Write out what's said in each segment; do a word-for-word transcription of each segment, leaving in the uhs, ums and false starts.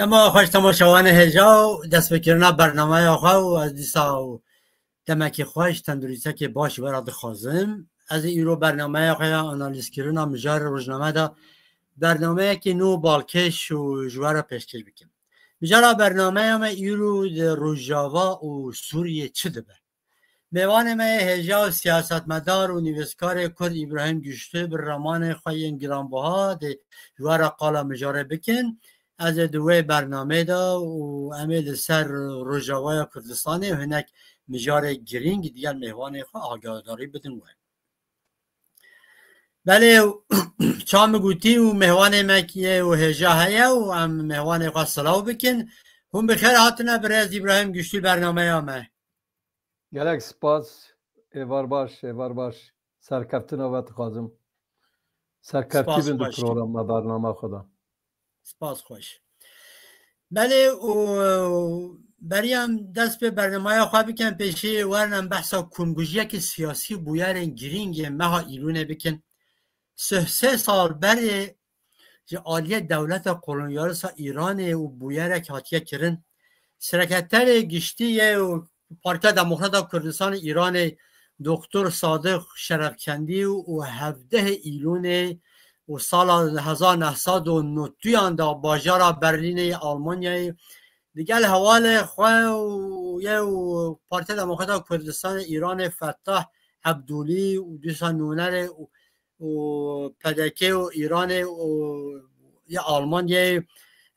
Dema xweş temaşevanê hêja û destpêkirina bernameya xwe û ez dîsa û demekî xweş, tendurîstekê baş ji we re dixwazim. Ez ê îro bernameya xwe ya analîzkirina mijarê rojname de bernameyekî nû balkêş û ji we re pêşkêş bikim. Mijara bernameya me îro di Rojava û Sûriyê çi dibe? Mêvanê me yê hêja û siyasetmedar û nivîskarê Kurd Îbrahîm Güçlü bi ramanê xwe yên giranbuha dê ji we re qala mijarê bikin. Ez ê di wê bernameyê de û em ê li ser Rojavaya Kurdistanê û hinek mijarê girîng digel mêvanê xwe agadarî bidin we. Belê, ça min gotî û mêvanê me ye û hêja heye û em mêvanê xwe silav bikin. Hûn bi xêr hatine birêz Îbrahîm Güçlü bernameya me. Gelek spas, êvar baş, êvar baş. Serkeftina we dixwazim. Serkeftî Spas bin di xweş. Programa, bernama xwe de. Spas xweş. Belê û beriya em dest pê bernamaya xwe bikin, pêşî werin em behsa komkujiyeke siyasî û bûyerên girîng ê meha Îlûnê bikin. Sih sê sal berê ji aliyê dewleta kolonyalista Îranê û bûyerek hatiye kirin. Sekreterê giştî yê û Partiya Demokrata Kurdistanê Îranê Doktor Sadiq Şerefkendî û hevdehê Îlûnê û sala hezar neh sed û newî de bajara Berlînê yê Almanyayê digel hevalê xwe û yê û Partiya Demokrata Kurdistanê Îranê Fettah Ebdûlî û dîsa nûnerê û û P D K û Îranê û ya Almanyayê,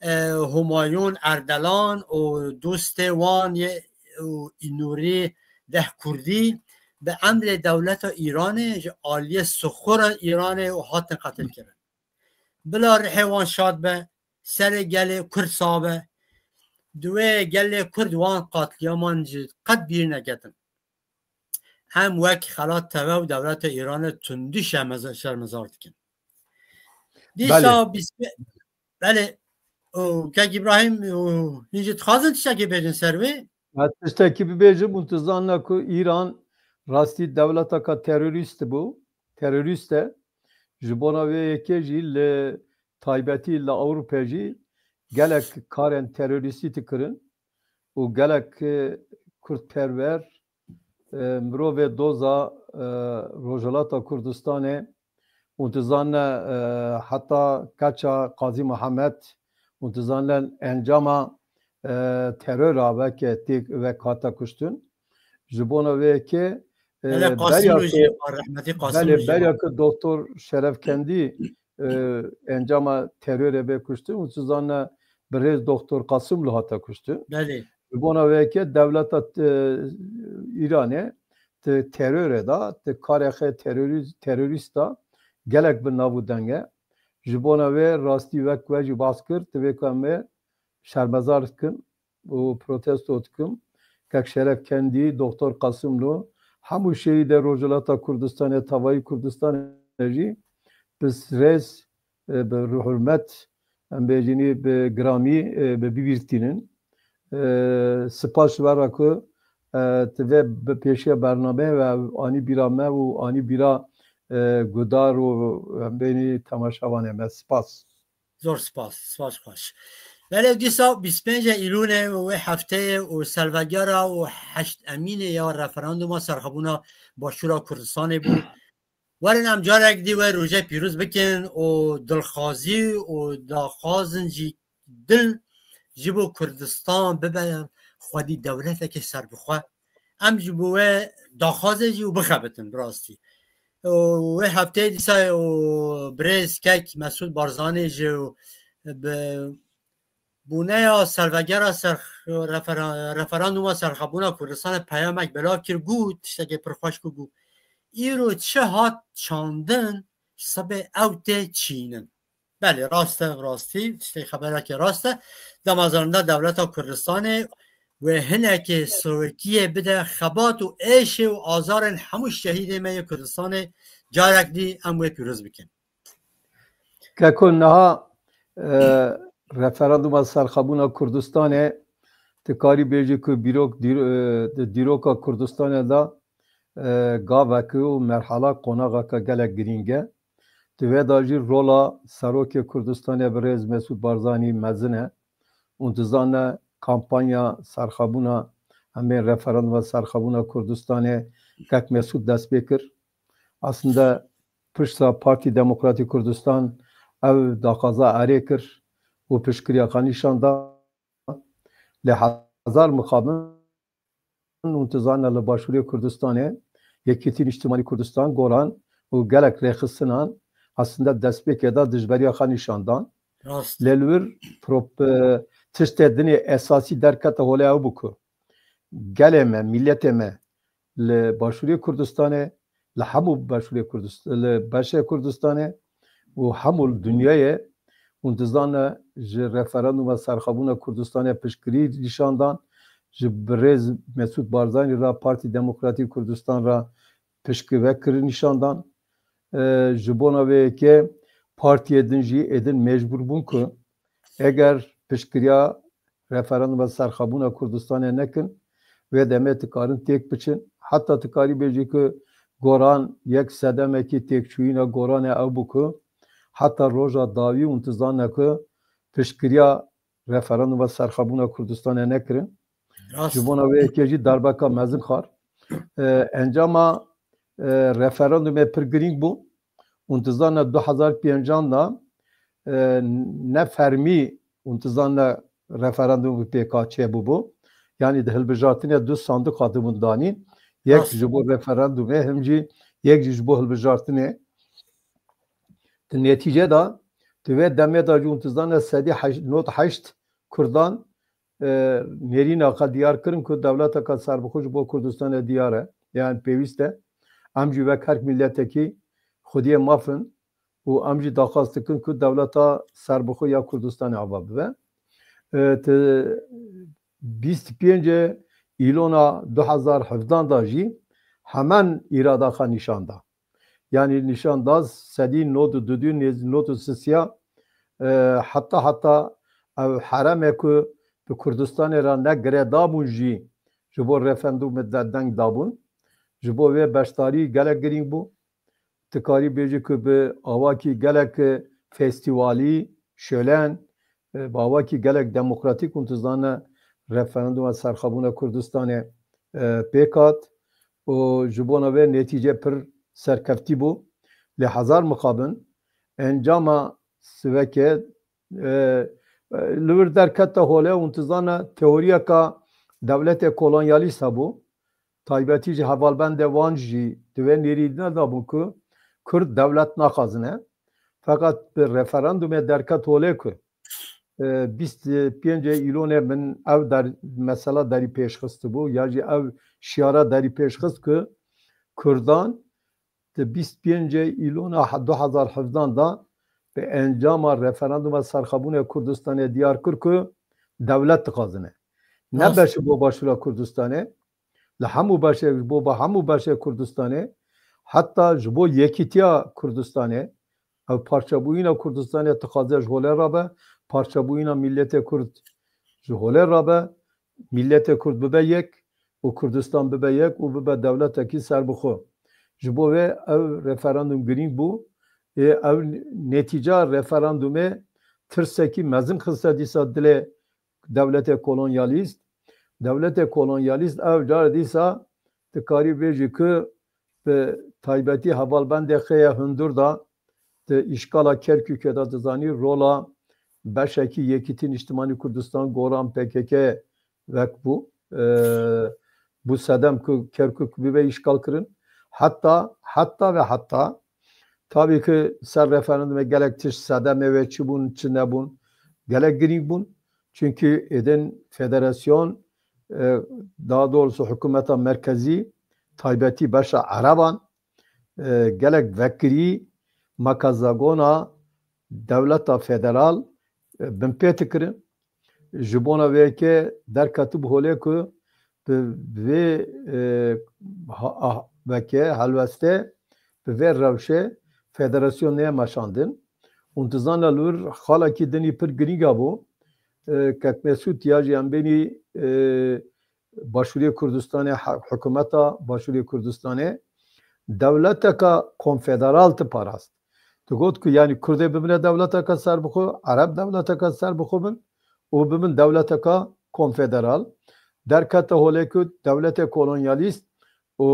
e, Humayun Erdelan û dostê wan yê û Înûrî Dehkurdî bi emrê dewleta Îranê ji aliyê sixura Îranê û hatin qetilkirin. Bila rihê wan şad be, serê gelê Kurd sax be. Di wê gelê Kurd wan qatliaman ji qet bîr neketin. Em wek Xelat T V û dewleta Îranê tundî şermeza-, şermezar dikin. Dîsa Belê. bîst, belê, û Kek Îbrahîm û hîn jî dixwazin tiştekî bêjin ser wê? Ez tiştekî bibêjim, hûn dizanine ku Îran rastî dewleteka terorîst bû, terorîst e. Ji bona vê yekê jî li taybetî li Ewropa jî gelek karên terorîstî dikirin û gelek, e, kurdperwer, e, mirovê doza, e, Rojhilata Kurdistanê û dizane, e, heta keça Qazî Mihemed û dizane encama, e, terora veke têk vek hate kuştin. Ji bona vê yekê, e, Hele Qasimlo berya jî ku, var, rehmetî Qasimlo belê, jî berya var. Ku Doktor Şerefkendî, e, encama terorê vê kuştin û dizane birêz Doktor Qasimlo hate kuştin. Belê. Ji bona vê yekê dewleta, e, Îranê di terorê de, di karê xwe terorîz-, terorîsta gelek bi nav û deng e. Ji bona wê rastî wek we jî bas kir, divê ku em ê şermezar dikin û protesto dikim. Kek Şerefkendî, Doktor Qasimlo, hemû şehîdê Rojhilata Kurdistanê, tevayî Kurdistanê jî bi rêz, e, bi hurmet, em bêjinî bi giramî, e, bi bibîrtînin. E, spas ji we re ku, e, tu vê bi pêşiya bernameyê ve anî bîra me û anî bîra, e, guhdar û em bêjinî temaşevanê me. Spas. Zor spas, spas xweş. Belê dîsa bîst pênc Îlûnê û wê hefteyê û salvegera û heşt Emînê ya referanduma serxwebûna Başûra Kurdistanê bû. Werin em carek dî we rojê pîroz bikin û dilxwazî û daxwazin jî dil ji bo Kurdistan bibe xwedî dewleteke serbixwe. Em ji bo we daxwazê jî û bixebitin bi rastî. Û wê hefteyê dîsa û birêz kek Mesûd Barzanî ji bi bûneya salvegera ser refera-, referanduma serxwebûna Kurdistanê peyamek belav kir, got tiştekê pir xweş ku got, îro çi hat çandin, sibê ew tê çînin. Belê, rast e, rastî, tiştê xeberekê rast e. Dema zarinde dewleta Kurdistanê wê hinekê siwekiyê bide xebat û êşê û azarên hemû şehîdê me yê Kurdistanê carek dî em wê pîroz bikin. Keko niha, e, referanduma serxwebûna Kurdistanê, tu karî bêjî ku bîrok, dîr-, e, di dîroka Kurdistanê de, e, gaveke û merhala qonaxeke gelek girîng e. Di vê de jî rola Serokê Kurdistanê birêz Mesûd Barzanî mezin e. hûn dizane kampanya serxebûna, em bên referanduma serxebûna Kurdistanê Kek Mesûd dest pê kir. Aslında pişta Partî Demokratîk Kurdistan ev daxwaza erê kir û piştgiriya xwe nîşan da. Lê hezar mixabin hûn dizane li Başûrê Kurdistanê Yekîtî Niştimanî Kurdistan, Goran û gelek rêxistinan aslında destpêkê de dijberiya xwe nîşan dan. Rast. Lê li wir prop-, e, tiştê dinê esasî derkete holê ew bû ku gelê me, mîletê me li Başûrê Kurdistanê, li hemû Başûrê Kurdist-, li beşê Kurdistanê û hemû li dinyayê hûn dizane ji referanduma serxebûna Kurdistanê piştgirî nîşan dan, ji birêz Mesûd Barzanî re, Partî Demokratîk Kurdistan re piştgirî vekir nîşan dan. E, ji bona vê yekê partiyê din jî êdin mecbûr bûn ku eger piştgiriya referanduma serxebûna Kurdistanê nekin, vê demê dikarin têk biçin. Heta dikarî bêjî ku Goran yek sedemekî têkçûyîna Goranê ew bû ku heta roja dawî hûn dizane ku piştgiriya referanduma serxebûna Kurdistanê nekirin. Rast. Ji bona vê yekê jî darbeka mezin xwar. E, encama, e, referandumê pir girîng bû. Hûn dizane du hezar pêncan de, e, ne fermî hûn dizane referandum bi pêka çêbûbû. Yanî di hilbijartinê du sandiq hatibûn danîn. Yek Rast. ji bo referandumê, him jî yek jî ji bo hilbijartinê. Di netîce de, di vê demê de jî hûn dizane sedî heşt, nod heşt Kurdan, e, nêrîna xwe diyar kirin ku dewleteke serbixwe ji bo Kurdistanê diyar e, yan pêwîst e. Em jî wek her miletekî xwediyê maf in û em jî daxwaz dikin ku dewleta serbixwe ya Kurdistanê ava bibe. E, ti bîst û pêncê Îlona du hezar hevdan de jî hemen îrada xwe nîşan da. Yanî nîşan da sedî nod û du, nêz-, nod û sisiya, e, heta, heta ev heremê ku bi Kurdistanê re ne girêdabûn jî ji bo referandumê de deng dabûn. Ji bo vê beşdarî gelek girîng bû. Dikarî bêjî ku bi awakî gelek festîvalî, şölen, e, bi awakî gelek demokratîk hûn dizane referanduma serxebûna Kurdistanê, e, pêk hat û ji bona vê netîce pir serkeftî bû. Lê hezar mixabin encama siveke, e, e, li wir derkete holê hûn dizane teoriyeka dewletê kolonyalîst hebû. Taybetî ji hevalbendê wan jî di vê nêrînê de bûn ku Kurd dewlet naxwazine. Feqet bi referandumê derket holê ku, e, bîst pêncê Îlonê min ev der-, mesela derî pêşxistibû ya jî ev şiyara derî pêşxist ku Kurdan di bîst pêncê Îlona he-, du hezar hevdan de bi encama referanduma serxebûnê Kurdistanê diyar kir ku dewlet dixwazine. Ne Rast. beş bo Başûra Kurdistanê, li hemû beşê, ji bo, bo hemû beşê Kurdistanê, heta ji bo yekîtiya Kurdistanê, ev parçebûyîna Kurdistanê dixwaze ji holê rabe, parçebûyîna mîletê Kurd ji holê rabe, mîletê Kurd bibe yek û Kurdistan bibe yek û bibe dewletekî serbixwe. Ji bo vê ev referandum girîng bû. Ê ev netîca referandumê tirsekî mezin xiste dîsa dilê dewletê kolonyalîst. Dewletê kolonyalîst ev car dîsa dikarî bêjî ku bi taybetî hevalbendê xê ye hundir da di îşkala Kerkûkê de dizanî rola beşekî Yekîtî Niştimanî Kurdistan, Goran, P K K wek bû. E, bû sedem ku Kerkûk bibe îşgal kirin. Heta, heta ve heta, tabî ki ser referandumê gelek tişt sedemê wê çi bûn, çi nebûn, gelek girîng bûn. Çünkü êdin federasyon, e, daha doğrusu hikûmeta merkezî, taybetî beşa Ereban, e, gelek vekirî, makazagona dewleta federal, e, binpê dikirin. Ji bona vê yekê derketibû holê ku bi vê, e, ha-, ah, veke helwestê, bi vê rewşê federasyon neye meşandin. Hûn dizane li wir xalekî dinî pir girîng a bû. E, Kek Mesûd ya jî em bênî, e, Başûrê Kurdistanê, he-, hikûmeta Başûrê Kurdistanê dewleteka konfederal diparast. Digot ku, yanî, Kurdê bibine dewleteka serbixwe, Ereb dewleteka serbixwe bin û bibin dewleteka konfederal. Derkete holê ku dewletê kolonyalîst û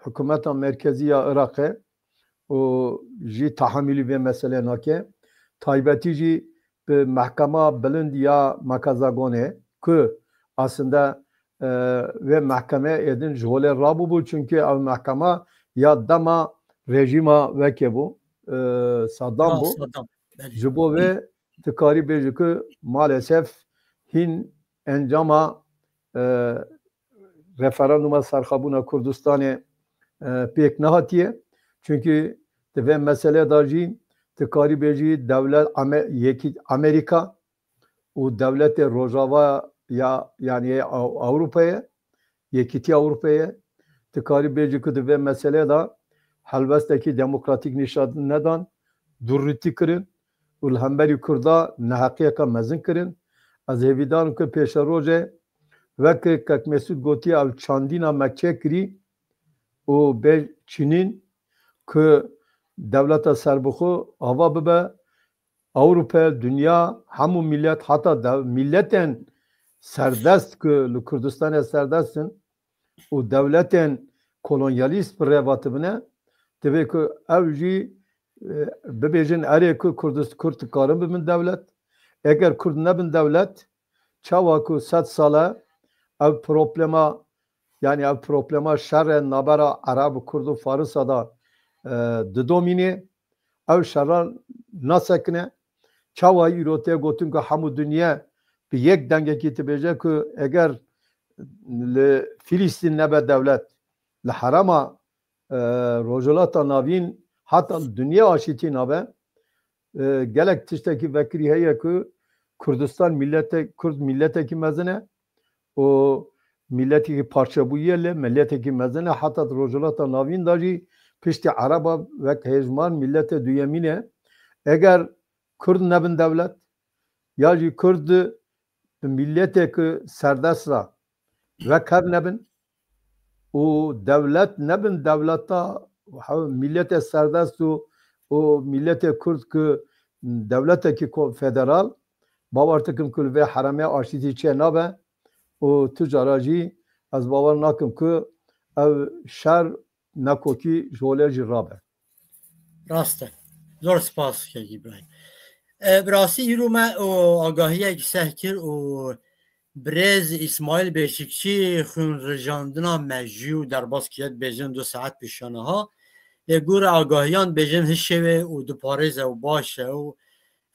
hikûmeta merkezî ya Iraqê û jî tehamîlî vê meselê nake. Taybetî jî bi mehkema bilind ya Makazagonê ku aslında, e, vê mehkemeyê êdin ji holê rabûbû, çunkî ev mehkema ya dema rejîma wekê bû, e, Saddam bû. Saddam, belê. Ji bo vê tu karî bêjî ku maalesef hîn encama, e, referanduma serxwebûna Kurdistanê, e, pêk nehatiye. Çunkî di vê meselê de jî tu karî bêjî dewlet Ame-, yekî Amerîka û dewletê Rojava ya, yanî Ew-, Ewropayê, Yekîtiya Ewropayê, tu karî bêjî ku di vê meselê de helwestekî demokratîk nîşan nedan, dûrrîtî kirin û li hemberî Kurda neheqiyeke mezin kirin. Ez hêvîdar im ku pêşerojê, wek Kek Mesûd gotiye, ev çandîna me çêkirî û bê çînîn ku dewleta serbixwe ava bibe, Ewropa, dinya, hemû milet, heta dev-, miletên serdest ku li Kurdistanê serdest in û dewletên kolonyalîst bi rê ve tibine, divê ku ew jî, e, bibêjin, erê, ku Kurdist-, Kurd dikarin bibin dewlet. Eger Kurd nebin dewlet, çawa ku sed sal e ev problema, yanî ev problema şerê navbera Ereb û Kurd û Farisa de, e, didomînê, ew şeran nasekine. Çawa îro tê gotin ku hemû dinya bi yek dengekî dibêje ku eger li Filistîn nebe dewlet, li herema, e, Rojhilata Navîn heta li dinya aşîtî nabe. E, gelek tiştekî vekirî heye ku Kurdistan mîlete-, Kurd mîletekî mezin e û mîletekî parçebûyî ye, lê mîletekî mezin e. Heta di Rojhilata Navîn de jî piştî Ereba wek hêjman mîlete duyemîn e. Eger Kurd nebin dewlet, ya jî Kurd bi mîletek serdest re wek hev nebin û dewlet nebin dewleta, hev-, mîletê serdest û, û mîletê Kurd ku dewletekî ko-, federal, bawer dikim ku li vê heremê aşîtî çê nabe û tu cara jî ez bawer nakim ku ev şer nekokî ji holê jî rabe. Rast e. Zor spas, Kek Îbrahîm. E, bi rastî îro me û agahiyek seh kir û birêz Îsmaîl Beşikçî xwînrijandina mejû û derbas kiriye, dibêjin du saet pêşiya niha. Lê gora agahiyan dibêjin hişê wê û diparêze û baş e û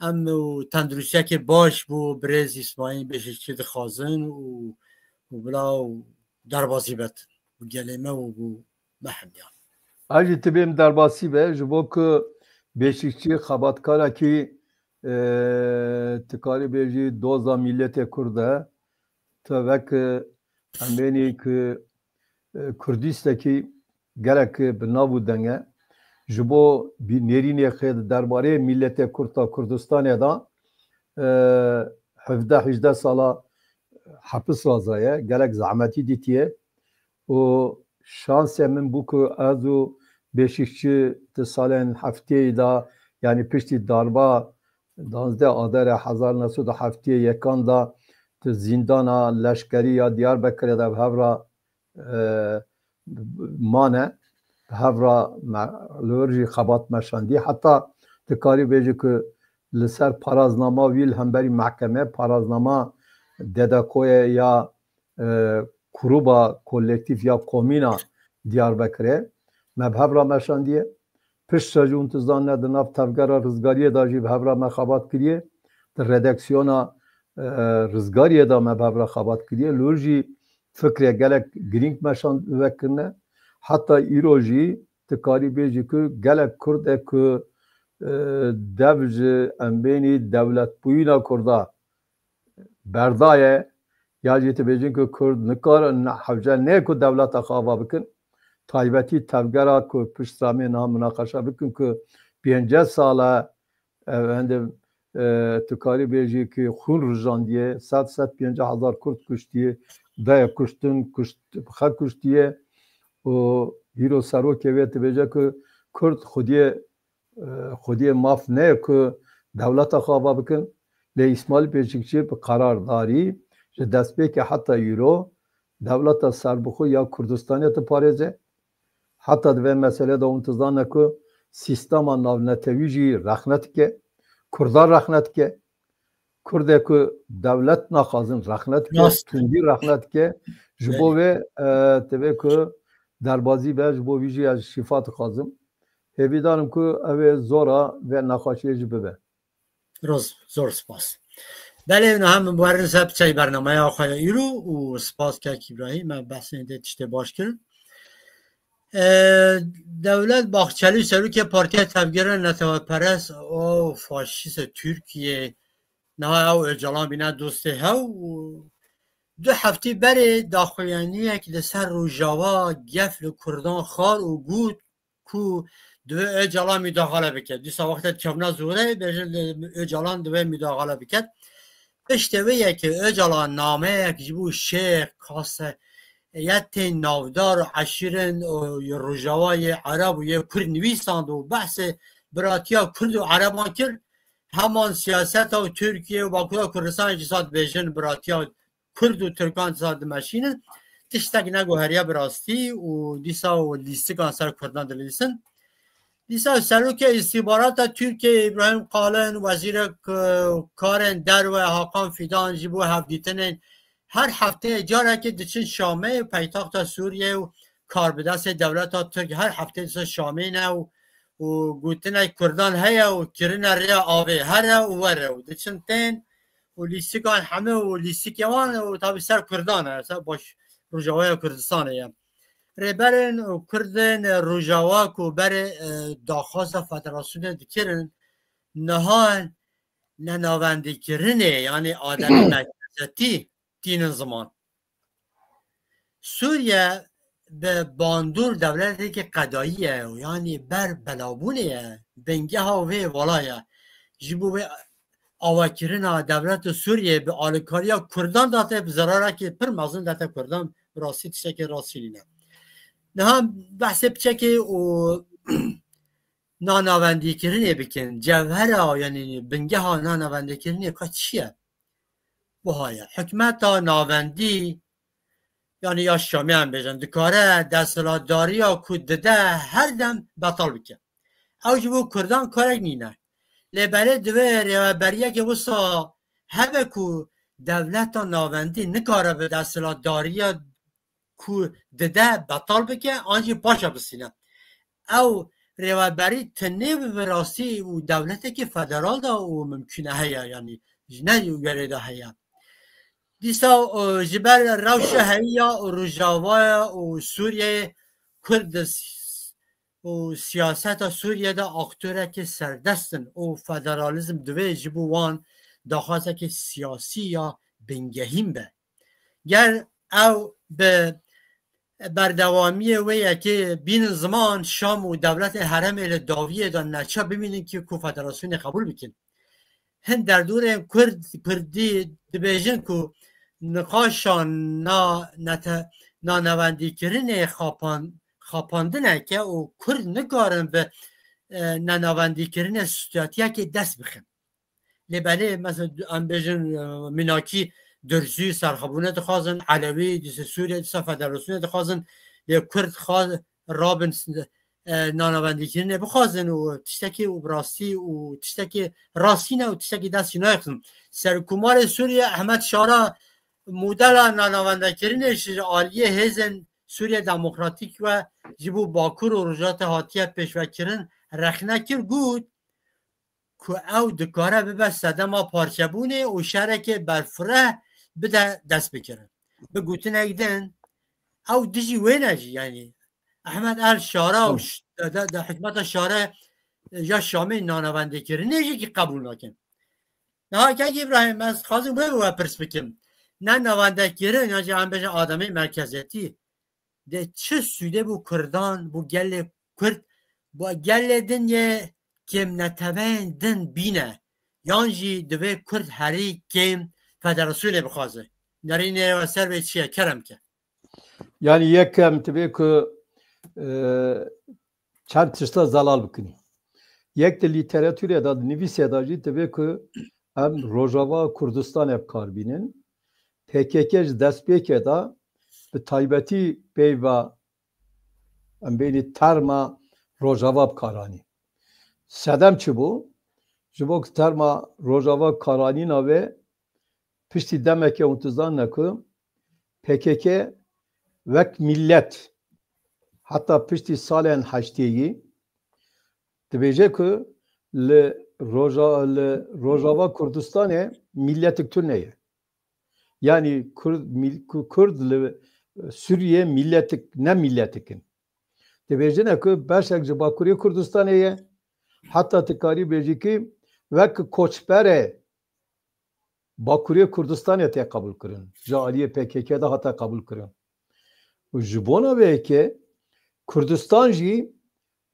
em û tenduristiyekê baş bû birêz Îsmaîl Beşikçî dixwazin û, û bila û derbasî bet û gelê me û bû mehemiyan. Ez jî tibêm derbasî be, ji bo ku Beşikçî xebatkarekî, e, tu karî bêjî doza mîletê Kurd e, tu vek, e, em bênî ku, e, Kurdistekî gelek bi nav û deng e. Ji bo bî-, nêrînê xê di derbarê mîletê Kurd a Kurdistanê de, e, hevdeh hejdeh sala hepis razaye, gelek zehmetî dîtiye û şansê min bû ku ez û Beşikçî di salên heftêyî de, yanî piştî darba danzdeh Adarê hezar neh sed û heftê yekan de di zîndana leşkerî ya Diyarbekirê de bi hev re, e, mane, bi hev re me, li wir jî xebat meşandî. Heta tu karî bêjî ku li ser paraznama wî li hemberî mehkeme, paraznama DDKOyê ya, e, grûba kolektîf ya komîna Diyarbekirê me bi hev re meşandiye. Piştre jî hûn dizane di nav tevgera rizgariyê de jî bi hev re me xebat kiriye. Di redaksiyona, e, rizgariyê de me bi hev re xebat kiriye. Li wir jî fikrê gelek girîng me şand vekirine. Heta îro jî tu karî bêjî ku gelek Kurd e ku, e, dev ji em bênî dewletbûyîna Kurda berdaye, ya jî tu bêjin ku Kurd nikarin hewce nê ku dewleta xwe ava bikin. Taybetî tevgera ku pişt re em ê niha minaqeşe bikin ku pêncî sal e, ev hende, e, tu karî bêjî ku xûn rijandiye, sed, sed pêncî hezar Kurd kuştiye, daye kuştin, kuşt-, xwe kuştiye û îro serokê wê dibêje ku Kurd xwediyê, e, xwediyê maf neye ku dewleta xwe ava bikin. Lê Îsmaîl Pêşikçî bi qerardarî ji destpêkê heta îro dewleta serbixwe ya Kurdistanê diparêze. Heta di vê meselê de hûn dizane ku sîstema navnetewî jî rexne dike, Kurdan rexne dike. Kurdê ku dewlet naxwazin rexne dike, Rast. tundî rexne dike. Ji bo Belê. vê, e, divê ku derbazî be, ji bo vî jî ez şîfa dixwazim. Hêvîdar im ku ew ê zora vê nexweşiyê jî bibe. Roz, zor spas. Belê, niha min werin ser piçey bernameya xwe ya îro û spas kek Îbrahîm, me behsên dê tiştê baş kir. E, Dewlet Bahçelî, serokê Partiya Tevgera Neteweperest û Faşîst Tirkiyê, niha ew Ocalan bîne dostê hew û du heftê berê daxuyaniyek li ser Rojava gef li Kurdan xwar û got ku divê Ocalan mudaxale bike. Dîsa wextê çavna zore bêjin li Ocalan divê mudaxale bike. Piştê wê yekê Ocalan nameyek ji bo şêx, kaseyetên navdar û eşîrên û yê Rojava yê Ereb û yê Kurd nivîsand û behsê biratiya Kurd û Ereban kir. Heman siyaseta û Tirkiye û Bakura Kurdistanê jî sa dibêjin biratiya Kurd û Tirkan sa dimeşînin. Tiştek neguheriye bi rastî û dîsa û lîstikan ser Kurdan dilîsin. Dîsa Serokê Îstîbarata Tirkiyê Îbrahîm Kalin, Wezîrek, e, Karên Derve Hakan Fidan ji bo hevdîtinên her hefteyê carekê diçin Şamê û paytexta Sûriyê û karbidestê dewleta Tirk her hefteyê diçin Şamê ne û, û gotinek Kurdan heye û kirine rêya avê here û were û diçin tên û lîstikan heme û lîstikê wan û tabî ser Kurdan e, ser baş Rojavaya Kurdistanê ye. Rêberên Kurdên Rojava ku berê, e, daxwaza federasyonê dikirin, niha nenavendîkirinê, yanî ademê merkezetî tînin ziman. Sûriye bi bandor dewleteke qedayî ye, yanî ber belabûnê ye, bingeha vê vala ye. Ji bo vê avakirina dewleta Sûriye bi alîkariya Kurdan de tê bi zerarekî pir mezin de tê Kurdan, bi rastî tiştekê rastî nîne. Niha behsê piçekê û nanavendîkirinê bikin. Cevhera, yanî bingeha nanavendîkirinê ka çi ye? Wiha ye. Hikûmeta navendî, yanî ya Şamê em bêjin, dikare desthilatdariya ku dide her dem betal bike. Ew ji bo Kurdan karek nîne. Lê belê divê rêveberiyeke wisa hebe ku dewleta navendî nikare bi desthilatdariya ku dide betal bike, an jî paşa bistîne. Ew rêveberî tenê bi rastî û dewletekî federal de û mimkûne heye, yanî ji ne werê de heye. Dîsa, e, ji ber rewşa heyî ya Rojavaya û Sûriyeyê Kurd s-, û siyaseta Sûriye de aktorekî serdest in û federalîzm divê ji bo wan daxwazekî siyasî ya bingehîn be. Ger ew bi berdewamiyê wê yekê bînin ziman, Şam û dewletên herêmê li dawiyê de neçe bimînin ki ku federasyonê qebûl bikin. Hin derdorên Kurd, Kurdî dibêjin ku niqaşa na, nete-, nanavendîkirinê xapan-, xapandineke û Kurd nikarin bi, e, nenavendîkirinê stûyatiyekê dest bixin. Lê belê, mesela, em bêjin, e, mînakî Durzû serxwebûnê dixwazin, Elewî, dîsa Sûriye, dîsa federasyonê dixwazin, lê Kurd xwa-, rabin, e, nanavendîkirinê bixwazin û tiştekî û bi rastî û tiştekî rastî ne û tiştekî dest jî nayexin. Serokkomarê Sûriye Ehmed Şara modela nanavendîkirinê ji aliyê hêzên Sûriye Demokratîk ve ji bo Bakur û Rojhilatê hatiye pêşvekirin rexne kir, got, ku ew dikare bibe sedema parçebûnê û şerekê berfireh bide dest bikirin. Bi gotinek din, ew dijî wê ne jî, yanî Ehmed El Şara û Tamam. ş-, de, de, de hikûmeta Şare ya Şamê nanavendîkirinê jî ki qebûl nakin. Niha kek Îbrahîm, ez dixwazim wê bi we pirs bikim. Nanavendîkirin, yan jî em bêjin ademê merkezetî, de çi sûdê bo Kurdan, bo gelê Kurd, bo gelê din yê kêmneteweyên din bîne? Yan jî divê Kurd herî kêm federasyonê bixwaze? Nerînê we ser vê çi ye? Kerem ke. Yanî yek em divê ku, e, çend tişta zelal bikin. Yek di lîteratûrê de, di nivîsê de jî divê ku em Rojava Kurdistanê bi kar bînin. P K K ji destpêkê de bi taybetî peyva em bênî terma Rojava bi kar anî. Sedem çi bû? Ji bo ku terma Rojava bi kar anîna wê piştî demeke hûn dizanine ku P K K wek millet heta piştî salên heştêyî dibêje ku li Roja-, li Rojava Kurdistanê milletik tune ye. Yanî Kurd, mil-, Ku-, Kurd li Sûriyê milletik, ne milletik in. Dibêjine ku beşek ji Bakurê Kurdistanê ye. Heta tu karî bêjî ki wek koçberê Bakurê Kurdistanê tê qebûl kirin. Ji aliyê P K K de hate qebûl kirin. Û ji bona vê yekê Kurdistan jî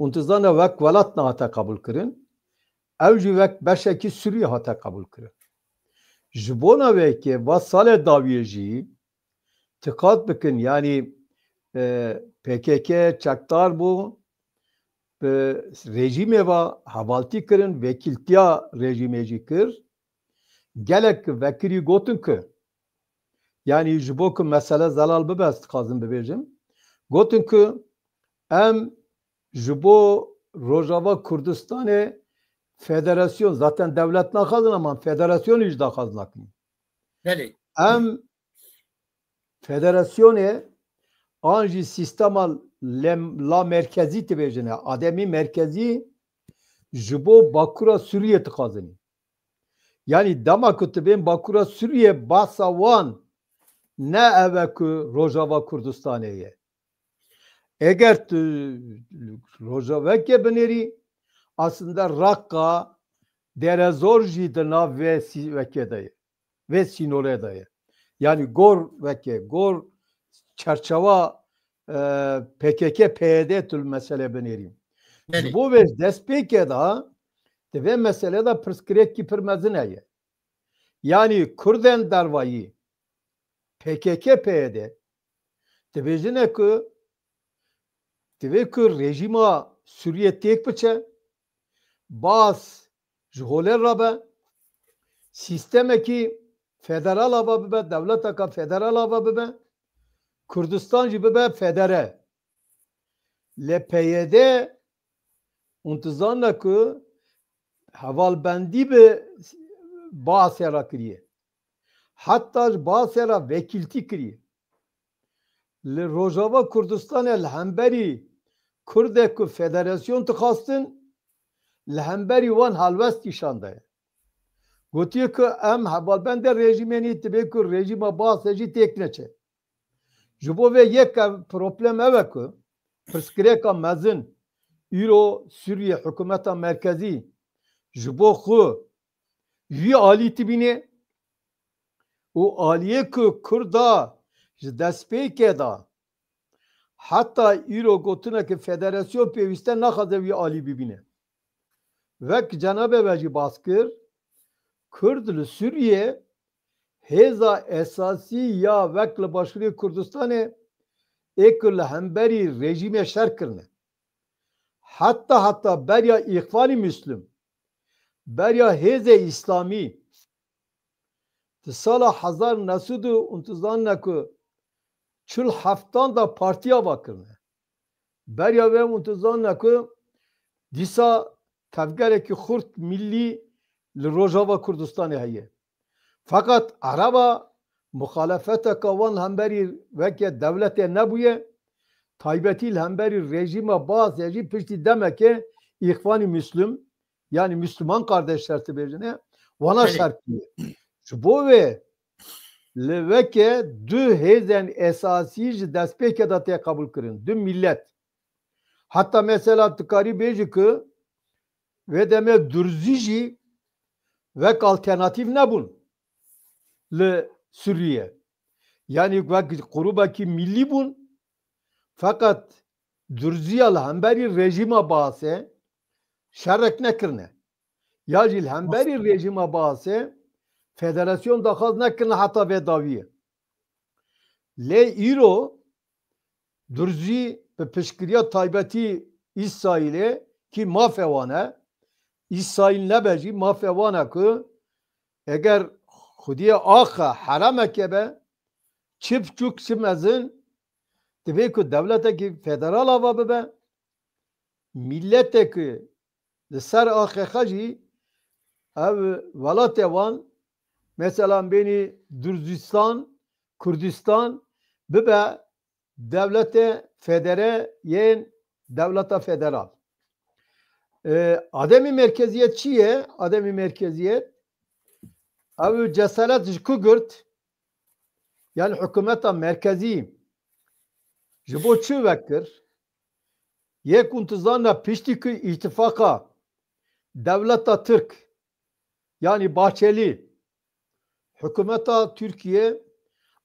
hûn dizane wek welat nehate qebûl kirin. Ew jî wek beşekî Sûriyê hate qebûl kirin. Ji bona vê yekê va salê dawiyê jî diqat bikin, yanî, e, P K K çekdar bû, bi rejîmê ve hevaltî kirin, vekîltiya rejîmê jî kir. Gelek vekirî gotin ku, yanî ji bo ku mesele zelal bibe, ez dixwazim bibêjim. Gotin ku em ji bo Rojava Kurdistanê federasyon, zaten dewlet naxwazin, ama federasyonê jî daxwaz nakin. Belê. Em federasyonê an jî sîstema lem-, la merkezî dibêjine, ademî merkezî ji bo Bakura Sûriyê dixwazin. Yanî dema ku tu bên Bakura Sûriyê, basa wan ne ev e ku Rojava Kurdistanê ye. Eger tu Rojavekê binêrî, aslında Raqqa, Derezor jî di nav vê sî-, vekê de ye. Vê sînorê de ye. Yanî gor vekê, gor çerçewa, e, P K K, P Y D tu li mesele binêrî. Ji Belê. Bo vê destpêkê de di vê mesele de pirsgirêkî pir mezin heye. Yanî Kurdên dervayî P K K, P Y D dibêjine ku divê ku rejîma Sûriyê têk biçe, Baas ji holê rabe, sîstemekî federal ava bibe, dewleteka federal ava bibe, Kurdistan jî bibe federe. Lê P Y D hûn dizanine ku hevalbendî bi Baasê re kiriye. Heta ji Baasê re vekîltî kiriye. Li Rojava Kurdistanê li hemberî Kurdê ku federasyon dixwastin, li hemberî wan helwest nîşan daye. Gotiye ku em hevalbendê rejîmê nî, divê ku rejîma Baasê jî têk neçe. Ji bo vê yek ev problem ev e ku pirsgirêka mezin îro Sûriye hikûmeta merkezî ji bo xwe wî alî dibîne û aliyê ku Kurda ji destpêkê de heta îro gotine ku federasyon pêwîste naxwaze wî alî bibîne. Wek cenabê we jî bas kir, Kurd li Sûriyê hêza esasî ya wek li Başûrê Kurdistanê ê ku li hemberî rejîmê şer kirine. Heta heta beriya Îxvanî Muslim, beriya Hêzê Îslamî, di sala hezar neh sed û hûn dizanine ku çil heftan de partiya ava kirine. Beriya vê hûn dizanine ku dîsa tevgerekî xurt millî li Rojava Kurdistanê heye. Feqet Ereba muxalefeteke wan hemberî weke dewletê nebûye, taybetî li hemberî rejîma Baasê jî piştî demeke Îxvanî Muslim, yanî Müslüman Kardeşler dibêjine, wana Belê. şer kiriye. Ji bo vê li weke du hêzên esasî ji destpêkê de tê qebûl kirin. Du millet. Heta mesela tu karî bêjî ku vê demê Durzî jî wek alternatîf nebûn li Sûriye. Yanî wek grûbekî millî bûn, feqet Durziya li hemberî rejîma Baasê şerek nekirine. Ya jî li hemberî rejîma Baasê federasyon daxwaz nekirine heta vê dawiyê. Lê îro Durzî bi piştgiriya taybetî Îsraîlê kî mafê wan e, Îsraîl nebe jî mafê wan e ku eger xwediyê axe heremeke be, çi biçûk çi mezin, divê ku dewletekî federal ava bibe, mîletekî li ser axê xwe jî ev welatê wan, mesela bênî Durzistan, Kurdistan bibe dewletê federe yên dewleta federal. E, ademî merkeziyet çi ye? Ademî merkeziyet ew cesaret ji ku girt? Yani hikûmeta merkezî ji bo çi vekir? Yek hûn dizane piştî ku îtifaqa dewleta Tirk, yani Bahçeli, hikûmeta Tirkiye,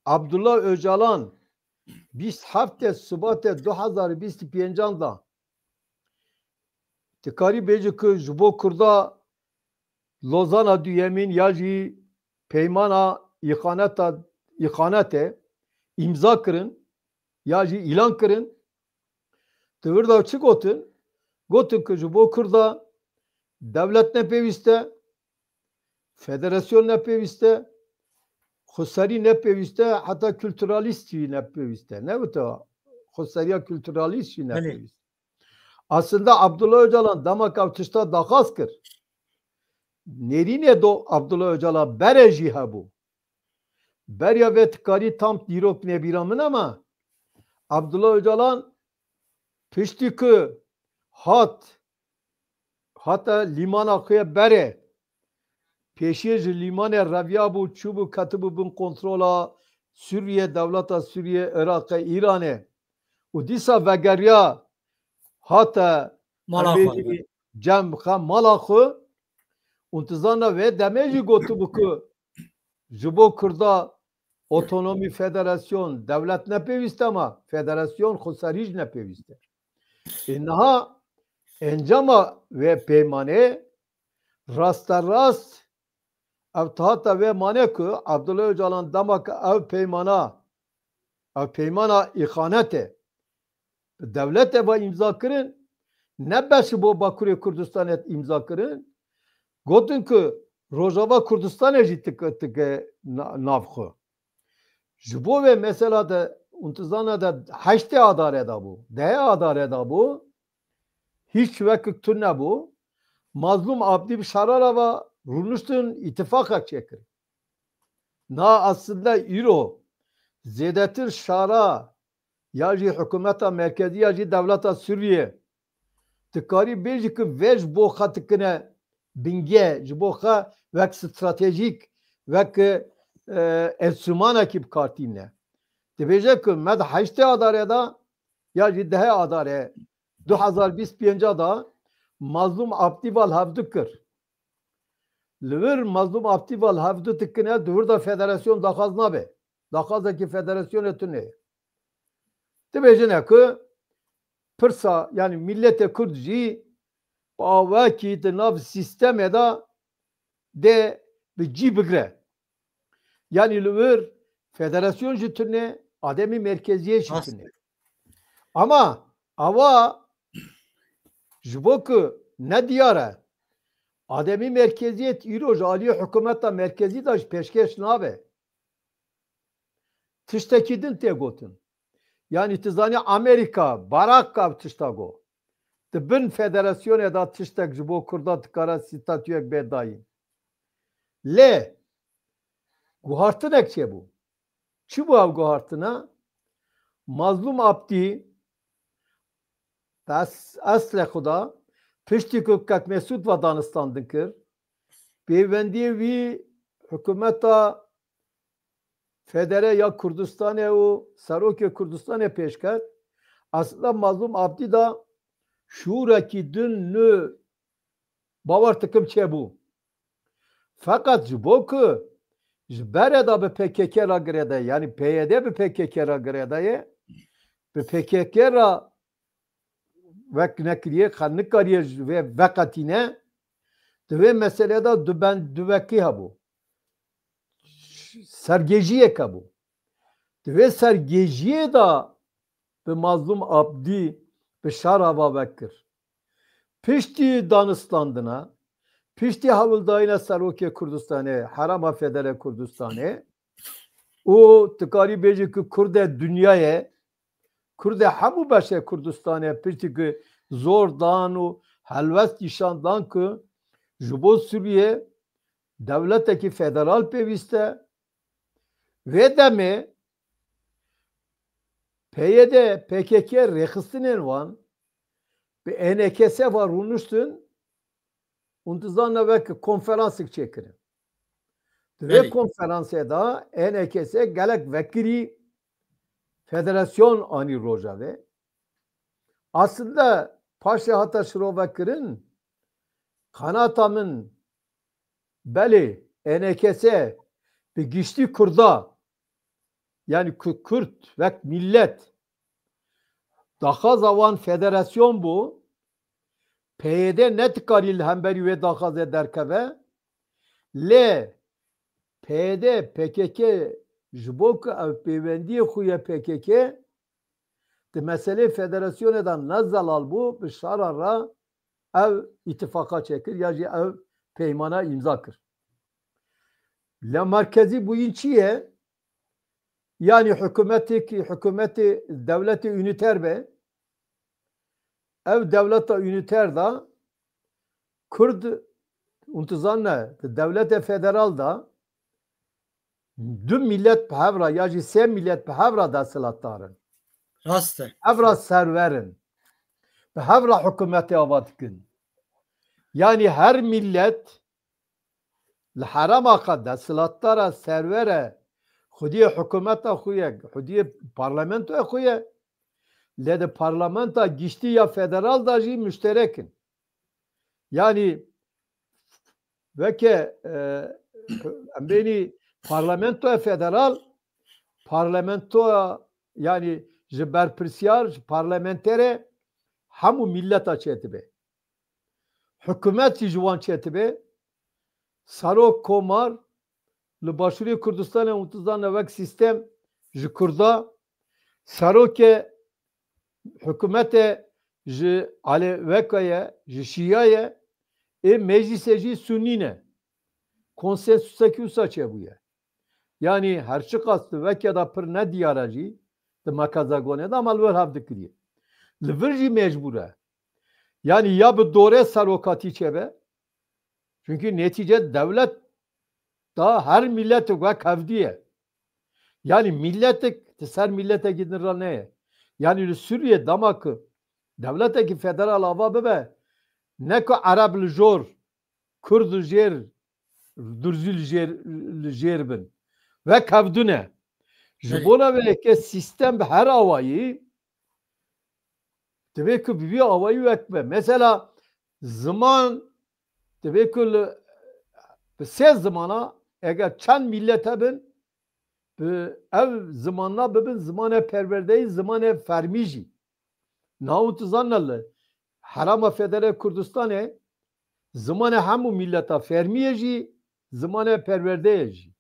Abdullah Ocalan bîst heftê Sibatê du hezar bîst û pêncan da, dikarî bêjî ku ji bo Kurda Lozana duyemîn ya jî peymana îxaneta, îxanetê îmza kirin ya jî îlan kirin. Di vir de çi gotin? Gotin ku ji bo Kurda dewlet ne pêwîst e, federasyon ne pêwîst e, xweserî ne pêwîst e, heta kulturalîst jî ne pêwîst e. Ne wita xweseriya kulturalîst jî ne Belê. pêwîst e. Aslında Abdullah Ocalan dema ku ev tişta daxwaz kir, nêrînê do Abdullah Ocalan bere jî hebû. Beriya vê dikarî tam dîrok nebîra min ama Abdullah Ocalan piştî ku hat, hate lîmana xwe berê, pêşiyê ji lîmanê reviyabû, çûbû, ketibû bin kontrola Sûriye, dewleta Sûriye, Iraqê, Îranê û dîsa vegeriya hate Mala em xwe bêjî cem xwe, mala xwe. Û tu zana vê demê jî gotibû ku ji bo Kurda otonomî, federasyon, dewlet ne pêwîst e, ama federasyon xweserî jî ne pêwîst e. Ê niha encama vê peymanê rasterast ev tahata vê mane ku Abdullah Ocalan dema ku ev peymana, ev peymana îxanetê bi dewletê ve îmza kirin, ne bes ji bo Bakurê Kurdistanê îmza kirin, gotin ku Rojava Kurdistanê jî tike, tike na-, nav xwe. Ji bo vê mesela de, hûn dizane de heştê Adarê de bû, dehê Adarê de bû, hiç wekik tune bû. Mazlûm Abdî bi şerara ve rûniştin îtifaqek çêkir. Na aslında îro zêdetir şara ya jî hikûmeta merkezî ya jî dewleta Sûriye dikarî bêjî ku vê ji bo xwe dikine bingê, ji bo xwe wek stratejîk, wek, e, enstrûmanekî bi kar tîne. Dibêje ku me di heştê Adarê de ya jî dehê Adarê du hezar bîst pênca de Mazlûm Abdî ve li hevdu kir. Li vir Mazlûm Abdî ve li hevdu dikine, di vir de federasyon daxwaz nabe. Daxwazekî federasyonê tune ye. Dibêjine ku pirsa, yani milletê Kurd jî bi awakî di nav sîstemê de dê bi cî bigre. Yani li vir federasyon jî tune, ademî merkeziyê jî Rast. tune. Ama awa ji bo ku ne diyar e, ademî merkeziyet îro ji aliyê hikûmeta merkezî de jî pêşkêş nabe. Tiştekî din tê gotin. Yani tu zanî Amerîka, Barack ev tişta got. Di bin federasyonê de tiştek ji bo Kurda dikare statuyek bê dayîn. Lê guhartinek çêbû. Çi bû ev guhartina? Mazlûm Abdî, bi es-, eslê xwe de, piştî ku Kek Mesûd ve danistandin kir, pêwendiyê wî hikûmeta federe ya Kurdistanê û serokê Kurdistanê pêş ket. Aslında Mazlûm Abdî de şûrekî din nû bawer dikim çêbû. Feqet ji bo ku ji berê de bi P K K re girêdaye, yani P Y D bi P K K re girêdaye, bi P K K re wek nekiriye, xwe nikariye ji vê veqetîne, di vê meselê de du ben-, duvekî hebû. Sergêjiyek hebû. Di vê sergêjiyê de bi Mazlûm Abdî bi şer ava vekir. Piştî danistandina, Piştî hewldayîna serokê Kurdistanê, herêma federe Kurdistanê, û tu karî bêjî ku Kurdê dinyayê, Kurdê hemû beşê Kurdistanê piştî ku zor dan û helwest nîşan dan ku ji bo Sûriyê dewletekî federal pêwîst e. Vê demê P Y D, P K K rêxistinên wan bi E N K S ve rûniştin û dizane wek konferansek çêkirin. Di vê Belê. konferansê de E N K S gelek vekirî federasyon anî Rojavê. Aslında paşê hata şirovekirin, qanata min belê E N K S bi giştî Kurda, yani Ku-, Kurd wek millet daxwaza wan federasyon bû, P Y D nedikarî li hemberî wê daxwazê derkeve, lê P Y D, P K K ji bo ku ev pêwendiyê xwe ye P K K, di meselê federasyonê de ne zelal bû, bi şara re ev îtifaqa çêkir ya jî ev peymana îmza kir. Lê merkezî bûyîn çi ye? Yanî hikûmetê ki, hikûmetê dewletê unîter be, ev dewleta unîter de Kurd, hûn dizane, di dewletê federal de du millet bi hev re ya jî sê millet bi hev re desthilatdar in. Rast e. Hev re serwer in. Bi hev re hikûmetê ava dikin. Yanî her millet li herêma xwe desthilatdar e, serwer e, xwediyê hikûmeta xwe ye, xwediyê parlamentoya xwe ye. Lê di parlamenta giştî ya federal de jî muşterek in. Yanî weke, e, em bênî parlamentoya federal, parlamentoya, yanî ji berpirsiyar, ji parlamenterê hemû milleta çêdibe. Hikûmet jî ji wan çêdibe. Serok komar li Başûrê Kurdistanê û dizane wek sîstem ji Kurda, serokê hikûmetê ji Aleveka ye, ji Şîya ye, ê meclîsê jî Sunnî ne. Konsensusekî wisa çêbûye. Yanî her çiqas di veke de pir nediyar e jî, di mekazagonê de, ama li wir hev dikiriye. Li vir jî mecbûr e. Yanî ya bi dorê serokatî çêbe, çunkî netîce dewlet da her milletek wek hevdî ye. Yanî milletek di ser milletekî din re neye. Yanî li Sûriyê dema ku dewletekî federal ava bibe, ne ku Ereb li jor, Kurd li jêr, Durzî li jêr, li jêr bin. Wek hevdû ne. Ji Belê. bona vê yeke sîstem bi her awayî divê ku bi vî awayî wek be. Mesela ziman divê ku li, bi sê zimana eger çend millet hebin, bi ev zimanna bibin zimanê perwerdeyî, zimanê fermî jî. Niha hûn dizane li Herêma Federe Kurdistanê zimanê hemû milleta fermî ye jî, zimanê perwerde ye jî.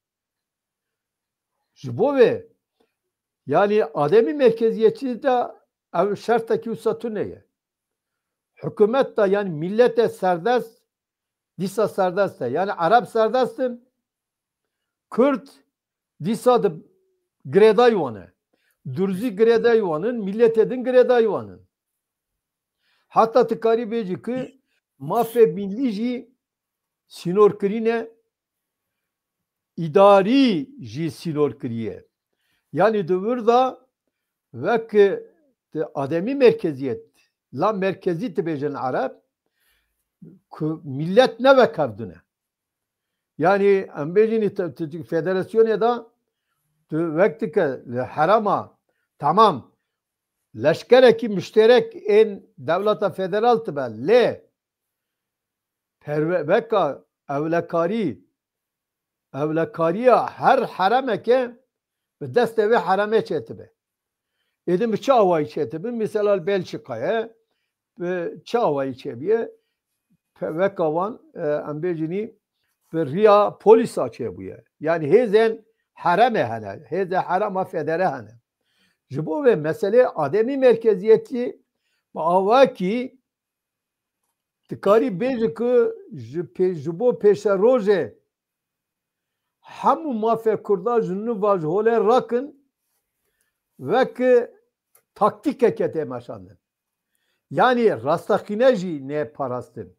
Ji bo vê, yanî ademî merkeziyetçî de ev şertekî wisa tune ye. Hikûmet de, yanî millete serdest, dîsa serdest e. Yanî Ereb serdest in, Kurd dîsa di girêdayî wan e. Durzî girêdayî wan in, milletê din girêdayî wan in. Heta tu karî bêjî ku mafê millî jî sînorkirî ne, îdarî jî sînorkirî ye. Yanî di wir de wek di ademî merkeziyet, la merkezî dibêjin Ereb, ku millet ne wek hev din e. Yanî em bêjin te-, te-, federasyonê de tu wek dike li herêma, tamam, leşkerekî muşterek ên dewleta federal dibe, lê perwe-, weka ewlekarî, ewlekariya her herêmeke bi destê vê herêmê çêdibe. Êdin bi çi awayî çêdibin? Mesela li Belçîkayê bi çi awayî çêbûye? Pe-, weka wan, e, em bêjinî bi riya polîsa çêbûye. Yanî hêzên herêmê hene, hêzê herêma federe hene. Ji bo vê meselê ademî merkeziyetî bi awakî Dikarî bêjî ku ji pê-, ji bo pêşerojê hemû mafê Kurda ji nû ve ji holê rakin, wek taktîkeke tê meşandin. Yanî rasteqîne jî nê parastin.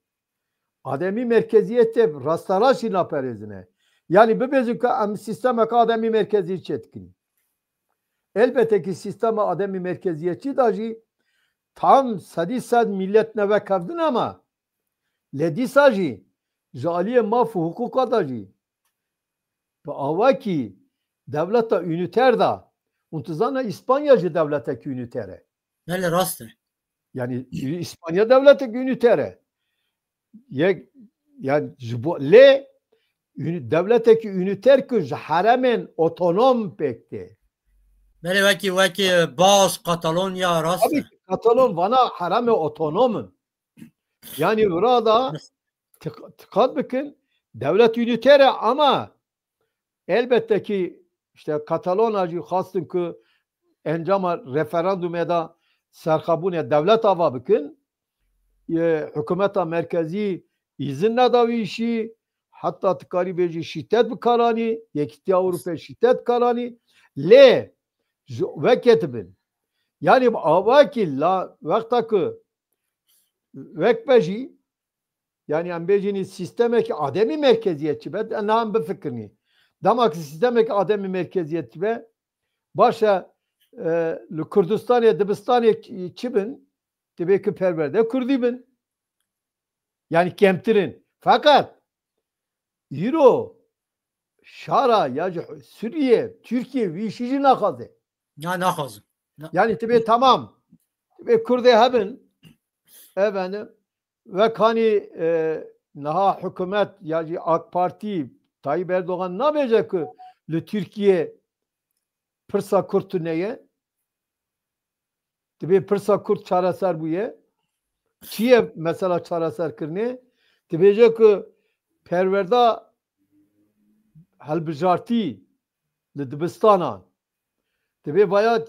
Ademî merkeziyetê rasterast jî naperêzine. Yanî bibêjin ku em sîstemeke ademî merkeziyetçî çêdikin. Elbette ki sîstema ademî merkeziyetçî de jî tam sedî sed millet ne vekevdin ama lê dîsa jî ji aliyê maf û hiqûqa de jî bi awakî dewleta unîter de, hûn dizane Îspanya jî dewletekî unîter e. Belê, rast e. Yanî Îspanya dewletekî unîter e. Yek, yani ji bo lê uni-, dewletekî unîter ku ji heremên otonom pêk tê. Belê, wekî, wekî Bask, Katalonya, rast e. Tabii ki Katalon vana heremê otonom in. Yani burada tik-, tiqat bikin, dewlet unîter e ama elbette ki işte Katalona jî xwestin ku encama referandumê de serxwebûnê dewlet ava bikin. E, hikûmeta merkezî îzin neda wî îşî, heta dikarî bêjî şîdet bikaranî, Yekîtiya Ewropê şîdet bikaranî, lê ji wekê dibin. Yanî bi awakî la wexta ku wek be jî, yanî em bêjînî sîstemekî ademî merkeziyetçî be, niha em bifikirnî. Dema ki sîstemekî ademî merkeziyetçî be, baş e, e, li Kurdistanê, dibistanê çi bin? Dibê ki perwerde Kurdî bin. Yanî kemtir in. Feqet îro şara ya ji Sûriye, Tirkiye vî îşî jî naxwaze. Ya naxwazin. Na- Yanî dibê tamam. Dibê Kurdê hebin. Efendim, wek hanî, e, niha hikûmet ya jî AK Partî, Tayyip Erdogan nabêje ku li Tirkiye pirsa Kurd tune ye. Dibê pirsa Kurd çareser bûye. Çi ye mesela çareserkirinê? Dibêje ku perwerda helbijartî li dibistanan, dibê vaya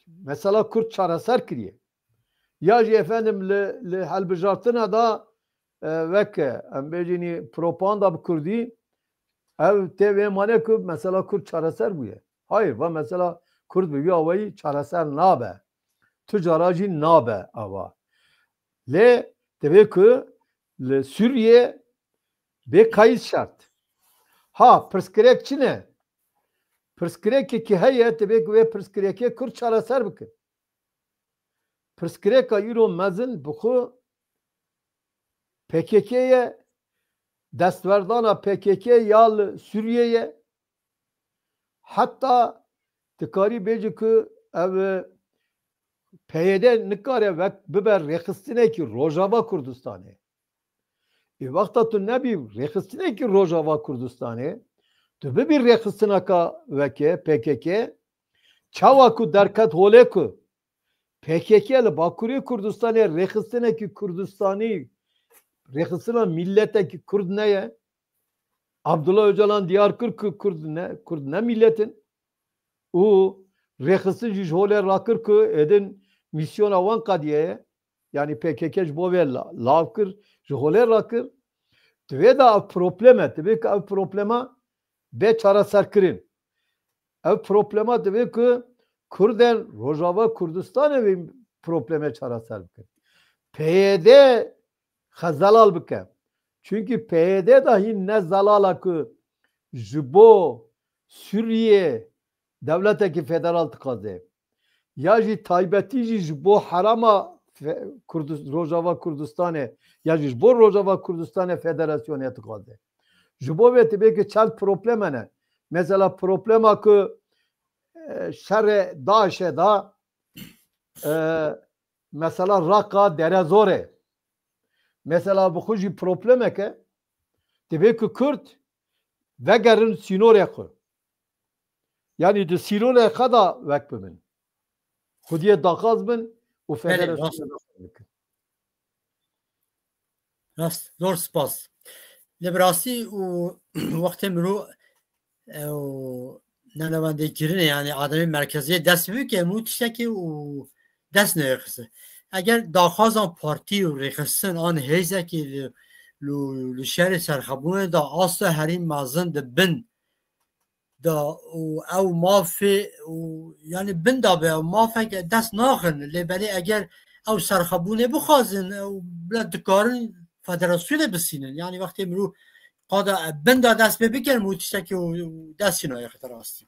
mesela Kurd çareser kiriye. Ya jî efendim li, li helbijartina da, e, weke, em bêjînî propaganda bi Kurdî, ev tê vê mane ku mesela Kurd çareser bûye. Hayır, va mesela Kurd bi vî awayî çareser nabe. Tu cara jî nabe ava. Lê divê ku li Sûriye bê kayît şert. Ha, pirsgirêk çi ne? Pirsgirêkekî heye, divê ku vê pirsgirêkê Kurd çareser bikin. Pirsgirêka îro mezin bi xwe P K K ye, destverdana P K K ya li Sûriye ye. Heta dikarî bêjî ku ev P Y D nikare wek bibe rêxistinekî Rojava Kurdistanê. Ê wexta tu nebî rêxistinekî Rojava Kurdistanê, tu bibî rêxistineka weke P K K, çawa ku derket holê ku P K K li Bakurê Kurdistanê rêxistinekî Kurdistanî, rêxistina mîletekî Kurd neye. Abdullah Ocalan diyar kir ku Kurd ne, Kurd ne mîlet in. Û rêxistin jî ji holê rakir ku êdin mîsyona wan qediyaye. Yanî P K K ji bo vê la-, lav kir, ji holê rakir. Divê de ev problem e. Divê ku ev problema bê çareserkirin. Ev problema divê ku Kurdên Rojava Kurdistanê vê problemê çareser bikin. P Y D xwe zelal bike. Çunkî P Y D de hîn ne zelal e ku ji bo Sûriye dewletekî federal dixwaze. Ya jî taybetî jî ji bo herêma fe-, Kurdis-, Rojava Kurdistanê, ya jî ji bo Rojava Kurdistanê federasyonê dixwaze. Ji bo vê tibê ki çend probleme ne. Mesela problema ku, e, şerê DAIŞê da, e, mesela Raqqa, Derezorê. Mesela bi xwe jî problemeke, divê ku Kurd vegerin sînorê xwe. Yanî di sînorê xwe de wek bibin. Xwediyê daxwaz bin û Belê, federasyonê rast. daxwaz bikin. Rast, zor spas. Li bi rastî û wextê mirov ew nelewendê kirinê, yani ademê merkeziyê dest bike, mû tiştekê û dest neyê xise. eger daxwazan partî û rêxistin an hêzekî li, li, li şerê serxebûnê de asta herî mezin di bin de û ew mafê û, yanî bin de be ew mafeke dest naxin, lê belê eger ew serxebûnê bixwazin, ew bila dikarin federasyonê bisînin. Yanî wextê mirov qada bin de dest pê bikin û tiştekî û, û destî nayê xite rastî.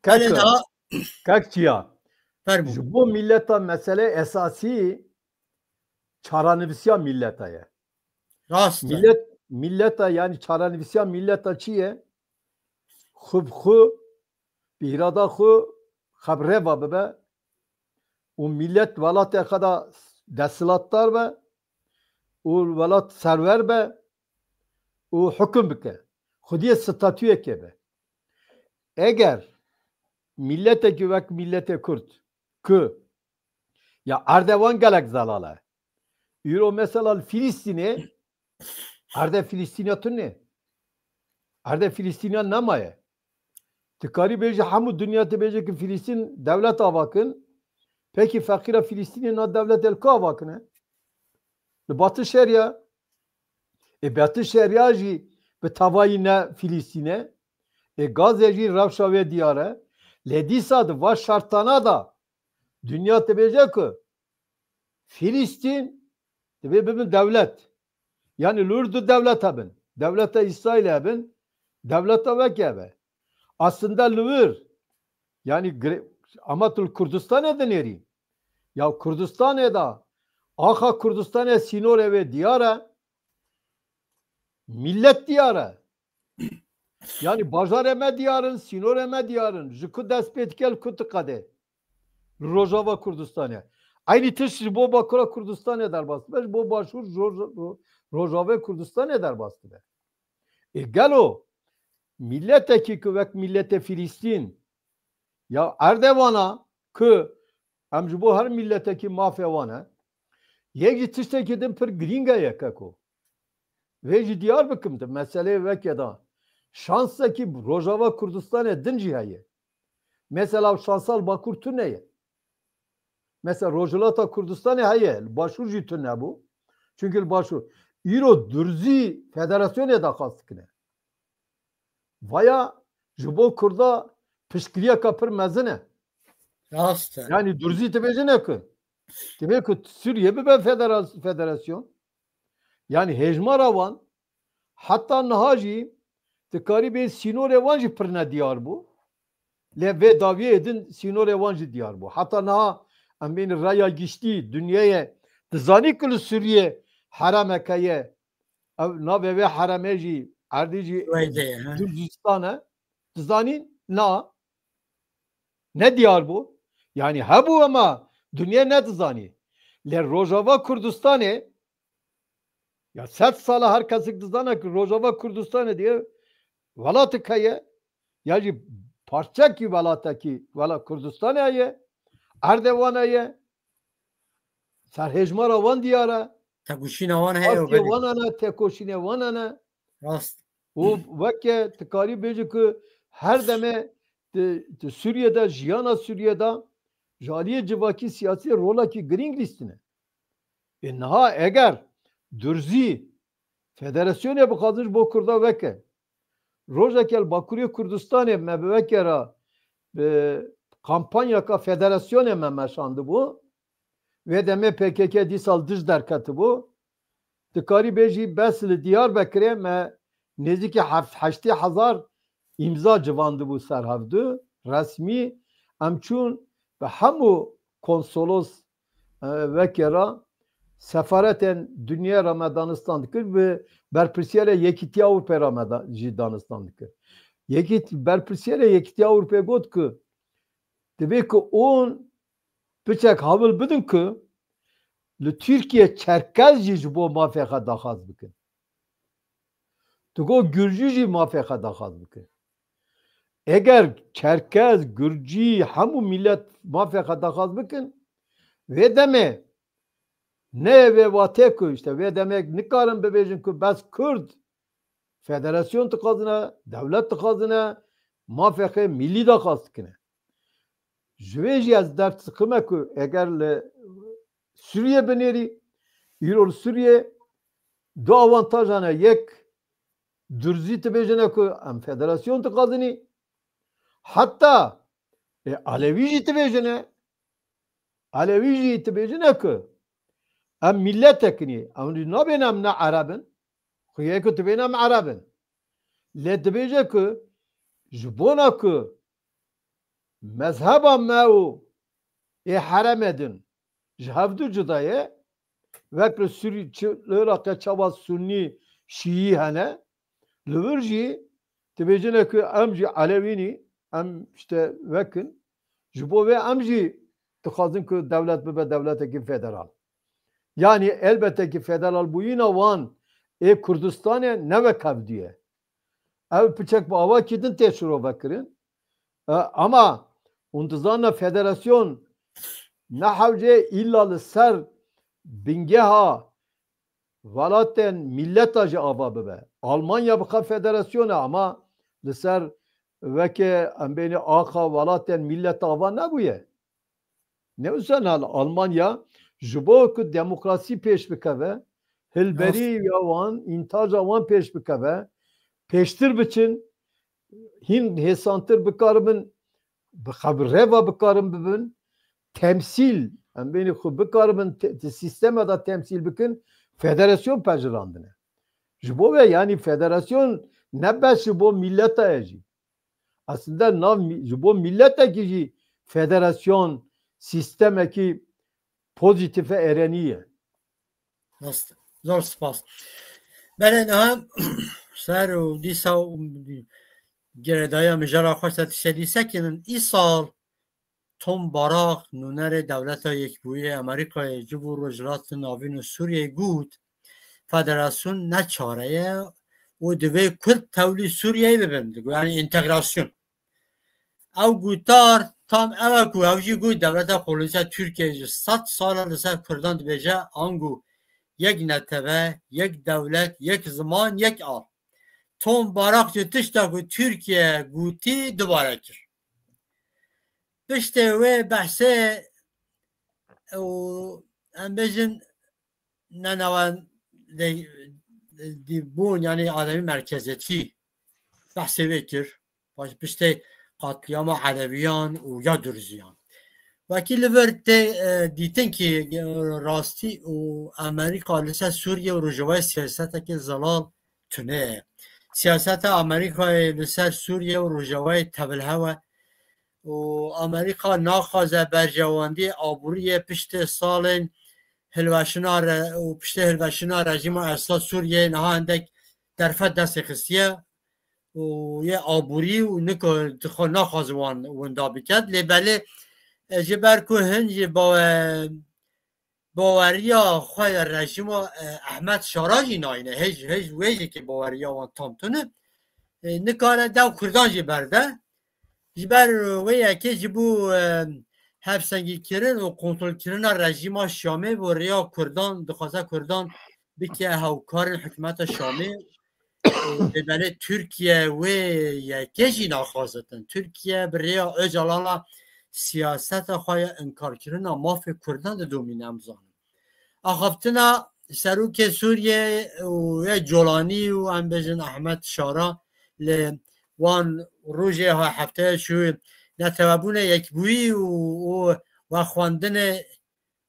Belê Kaka, da kak çiya? Fermû. Ji bo milleta mesele esasî çaranivîsiya milleta ye. Rast e. Millet, milleta, yanî çaranivîsiya milleta çi ye? Xwe bi xwe, bi îrada xwe xebreva bibe û millet welatê xwe de desthilatdar be û welat serwer be û hukum bike. Xwediyê statuyekê be. Eger milletekî wek milletê Kurd ku ya erdê wan gelek zelal e. Îro mesela li Filistînê, erdê Filistîniya tune. Erdê Filistîniya nemaye. Tu karî bêjî hemû dinya tu bêje ki Filistîn dewlet ava kin. Pekî feqîra Filistînê na dewletê li ku ava kine? Li Batî Şeriya. Ê Batî Şeriya jî bi tevayî ne Filistîn e. Ê Gazze jî rewşa wê diyar e. Lê dîsa di va şertana da dinya dibêje ku Filistîn divê bibin dewlet. Yanî li wir du dewlet hebin. Dewleta Îsraîl hebin, dewleta weke hebe. Aslında li wir, yanî gre-, ama tu li Kurdistanê dinêrî. Ya Kurdistanê de, axa Kurdistanê sînorê wê diyar e, millet diyar e. Yanî bajarê me diyar in, sînorê me diyar in. Ji ku dest pê dike, li ku diqede? Li Rojava Kurdistanê. Eynî tişt ji bo Bakura Kurdistanê derbas dibe, ji bo Başûr, Roj-, Ro-, Rojavê Kurdistanê derbas dibe. Ê gelo milletekî ku wek milletê Filistîn ya erdê wan a ku em ji bo her milletekî mafê wan e, yek ji tiştekî din pir girîng e yekeko. Vê jî diyar bikim, di meseleyê weke de şansekî Rojava Kurdistanê din jî heye. Mesela şansa li Bakur tune ye. Mesela Rojhilata Kurdistanê heye, li Başûr jî tune bû. Çunkî li Başûr îro durzî federasyonê daxwaz dikine. Vaya ji bo Kurda piştgiriyeka pir mezin e. Rast e. Yanî durzî dibêjine ku, dibê ku Sûriye bibe federa-, federasyon. Yanî hêjmara wan heta niha jî dikarî bê sînorê wan jî pir nediyar bû. Lê vê dawiyê din sînorê wan jî diyar bû. Heta niha em bên raya giştî dinyayê dizanî ku li Sûriye heremeke ye. Ev navê vê heremê jî, erdî jî Suweyde ye, he. Gurcistan e. Dizanî? Na. Ne diyar bû. Yanî hebû ama dinya nedizanî. Lê Rojava Kurdistanê ya sed sala her kesik dizane ki Rojava Kurdistanê diye welatek heye. Ya jî parçekî welatekî wela Kurdistanê heye. Erdê wan heye. Serhêjmara wan diyar e. Tekoşîna wan heye û Partiyê berê. Wan hene, tekoşînê wan hene. Rast. Û weke tu karî bêjî ku her demê di, di Sûriye de, jiyana Sûriye de ji aliyê civakî siyasî rolekî girîng lîstine. Ê niha eger durzî federasyonê bixwazin ji bo Kurda weke, rojeke li Bakurê Kurdistanê me bi weke re bi kampanyaka federasyonê me meşandibû. Wê demê P K K dîsa li dij derketibû. Dikarî bêjî bes li Diyarbekirê me nêzîkî heft, heştê hezar îmza civandibû ser hevdu resmî. Em çûn bi hemû konsolos, e, weke re sefaretên dinyê re me danistan dikir, bi berpirsiyerê Yekîtiya Ewropê re me da-, jî danistan dikir. Yekît-, berpirsiyerê Yekîtiya Ewropê got ku divê ku hûn piçek hewil bidin ku li Tirkiye Çerkez jî ji bo mafê xwe daxwaz bikin. Tu got Gurcî jî mafê xwe daxwaz bikin. Eger Çerkez, Gurcî, hemû milet mafê xwe daxwaz bikin, vê demê ne vê watê ku işte vê demê nikarin bibêjin ku bes Kurd federasyon dixwazine, dewlet dixwazine, mafê xwe milî daxwaz dikine. Ji vê jî ez derdixime ku eger li Sûriye binêrî. Îro li Sûriye du avantajan e. Yek, Durzî dibêjine ku em federasyon dixwazin. Heta, e, Alewî jî dibêjine. Alewî jî dibêjine ku em milletek in, em jî nabêne em ne Ereb in. Xuye ku dibêne em Ereb in. Lê dibêje ku ji bona ku mezheba me û ê heremê din ji hevdu cuda ye, wek li Sûrî-, çi-, li Iraqê çawa Sunnî, Şîî hene, li vir jî dibêjine ku em jî Elewî nî, em işte wek in. Ji bo vê em jî dixwazin ku dewlet bibe dewletekî federal. Yanî elbette ki federalbûyîna wan ê Kurdistanê ne wek hevdû ye. Ev piçek bi awakî din tê şirove kirin. E, ama hûn dizane federasyon ne hewce îlla li ser bingeha welatên milleta jî ava bibe. Almanya bi xwe federasyon e ama li ser weke em bênê axa welatên milleta ava nebûye. Ne wisa na li Almanya ji bo ku demokrasî pêş bikeve, hilberî ya wan, întaja wan pêş bikeve, pêştir biçin, hîn hêsantir bikaribin, bi xev-, reva bikarin bibin, temsîl, em bênî xwe bikaribin te-, di sîstema de temsîl bikin, federasyon pejirandine. Ji bo ve, yanî federasyon ne bes ji bo mîleta ye jî. Aslında nav mî-, ji bo mîletekî jî federasyon sîstemekî pozîtîfe erenî ye. Rast. Zor spas. Belê niha ser û dîsa û girêdaya mijara xwe ser tiştê dîsekinin. Îsal Tom Barak, nûnerê Dewleta Yekbûyî Amerîkayê ji bo Rojhilatê Navîn û Sûriyeyê got, federasyon ne çare ye û divê Kurd tewlî Sûriyeyê bibin. Digot, yanî întegrasyon. Ew gotar tam ew e ku ew jî got, dewleta kolonîsta Tirkiye ji sed sal e li ser Kurdan dibêje, ango yek netebe, yek dewlet, yek ziman, yek av. Tom Barak jî tişta ku Tirkiye gotî dubare kir. Piştê wê behsê û em bêjin nenawan de-, dîbûn, yanî ademî merkeziyetçî behsê wê kir. Paş piştê qatliyama Elewiyan û ya Durziyan. Wekî li vir tê, e, dîtin ki, e, rastî û Amerîka li ser Sûriye û Rojavayê siyasetekê zelal tune ye. Siyaseta Amerîkayê li ser Sûriye û Rojavayê tevilhew e û Amerîka naxwaze berjewendî aboriyê piştê salên hilweşina re-, û piştê hilweşina rejîma Esad Sûriyeyê niha hindek derfet destê xistiye û yê aborî û nika dixwe naxwaze wan winda biket. Lê belê, e, ji ber ku hin jî bawe-, baweriya xwe ya rejîma, e, Ehmed Şara jî nayne. Hêj, hêj wê jî ki baweriya wan tam tune. E, nikare dew Kurdan jî berde. Ji ber wê yekê ji bo, e, hevsengîkirin û kontrolkirina rejîma Şamê bo rêya Kurdan, dixwaze Kurdan bike hewkarên hikûmeta Şamê. Û lê belê Tirkiye wê yekê jî naxwazitin. Tirkiye bi rêya Ocalan a siyaseta xwe ya inkarkirina mafê Kurdan didomîne, em zanin. Axaftina serokê Sûriyê û yê Colanî û em bêjin Ehmed Şara li wan rojê ha hefteyê çû netewebûna yekbûyî û, û wexwendinê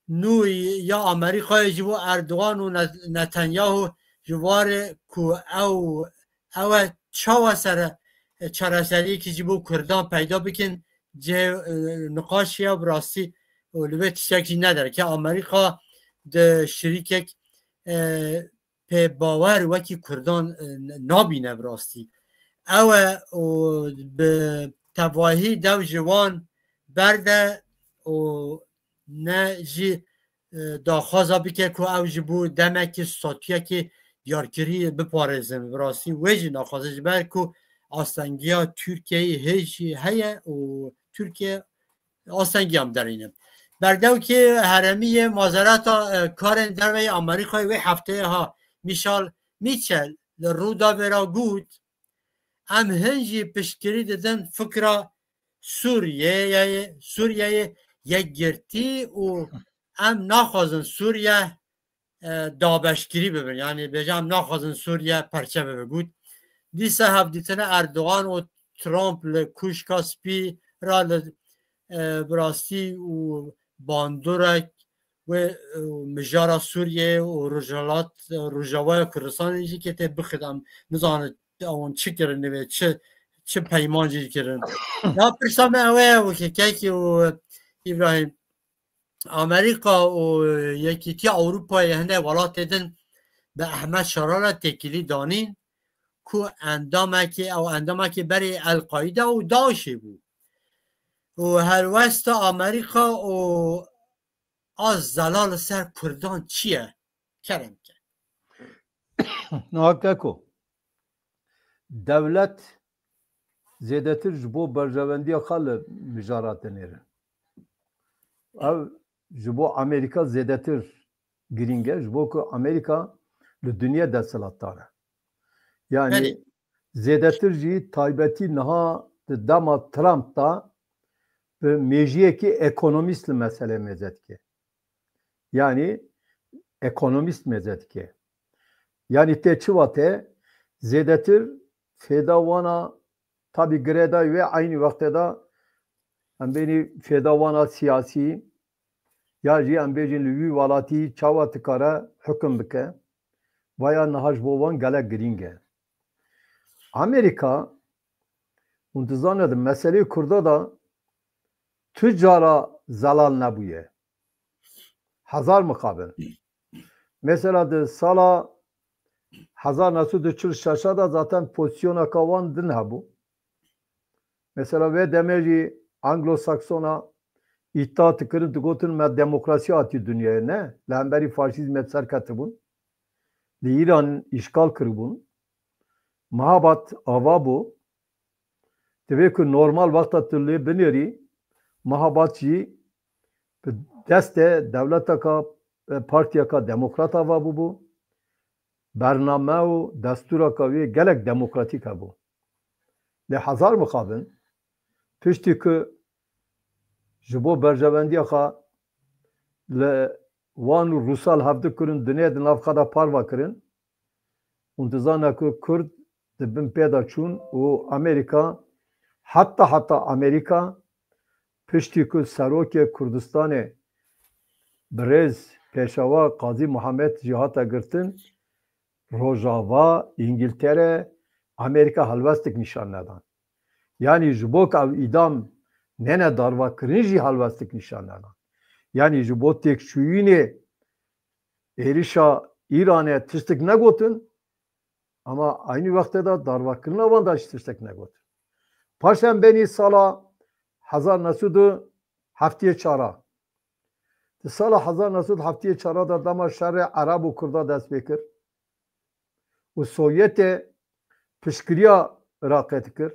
nû ya Amerîkayê ji bo Erdogan û Ne-, Netanyahu ji warê ku ew, ew e çawa sere, çareseriyekî ji bo Kurdan peyda bikin, cihê, e, niqaşê ya bi rastî û li vê tiştek jî ne derke. Amerîka di şirîkek, e, pê bawer wekî Kurdan, e, nabîne bi rastî. Ew e û bi tevahî dew ji wan berde û ne jî, e, daxwaza bike ku ew ji bo demekî statuyekî diyarkirî biparêzin. Bi rastî wê jî naxwaze ji ber ku astengiya Tirkiyeyê hê jî heye û Tirkiye astengiyam derîne. Berdewkê herêmî yê mazereta, e, karên derve yê Amerîkayê wê hefteyê ha Michal Mitchell li Rûdawê re got, em hin jî piştgirî didin fikra Sûriyeyê, Sûriyeyê yekgirtî û em naxwazin Sûriye e, dabeşkirî bibin. Yani bêje em naxwazin Sûriye perçe bibe. Got, dîsa hevdîtina Erdogan û Trump li Kûşka Spî re li, e, bi rastî û bandorek wê, e, mijara Sûriyeyê û Rojhilat, e, Rojavaya Kurdistanê jî kê tê bixit em nizanin ewan çi kirin divê, çi, çi peyman jî kirin. Ya pirsa me ew e, wekî Kekî û Îbrahîm, Amerîka û Yekîtiya Ewropayê hindek welatê din bi Ehmed Şara re têkilî danîn ku endamekî, ew endamekî berê El-Qaîde û DAIŞê bû. Û helwesta Amerîka û a zelal li ser Kurdan çi ye? Kerem ke. Niha Keko, dewlet zêdetir ji bo berjewendiya xwe li mijara dinêre. Ev ji bo Amerîka zêdetir girîng e, ji bo ku Amerîka li dinyê desthilatdar e. Yani Belê. Zêdetir jî taybetî niha di dema Trump de bi mêjiyekî ekonomîst li meselê mêze dike. Yani ekonomîst mêze dike. Yani tê çi vate? Zêdetir fêda wana, tabî girêdayî wê eynî wextê de em bênî fêda wana siyasî ya jî em bêjin li wî welatî çawa dikare hukim bike. Vaya niha ji bo wan gelek girîng e. Amerîka, hûn dizane di meselê Kurda de tu cara zelal nebûye. Hezar mixabin. Mesela di sala hezar neh sed û çil şeş de zaten pozîsyoneka wan din hebû. Mesela vê demê jî Anglo-Saksona îta dikirin, digotin me demokrasî hatî dinyayê, ne? Li hemberî faşîzmê serketibûn. Li Îran îşgal kiribûn. Mehabat ava bû. Divê ku normal wexta tu lê binêrî, Mehabat jî bi destê dewleteka, e, partiyeka demokrat ava bûbû. Bername û destûreka wê gelek demokratîk hebû. Lê hezar mixabin, piştî ku ji bo berjewendiya xwe li wan û Rûsa li hevdu kirin, dinyê di nav xwe de parve kirin, hûn dizane ku Kurd di bin pê de çûn û Amerîka, heta heta Amerîka, piştî ku serokê Kurdistanê birêz Pêşewa Qazî Muhammed jî hate girtin, Rojava, Îngiltere, Amerîka helwestik nîşan nedan. Yanî ji bo ku ew îdam nêne darvekirin jî helwestik nîşan nedan. Yanî ji bo têkçûyînê êrişa Îranê tiştik negotin, ama aynî wextê de darvekirina wan de jî tiştek negot. Paşê em benî sala hezar neh sed û heftê çar a. Di sala hezar neh sed û heftê çar a de dema şerê Ereb û Kurda dest pê kir û Sovyetê piştgiriya Iraqê dikir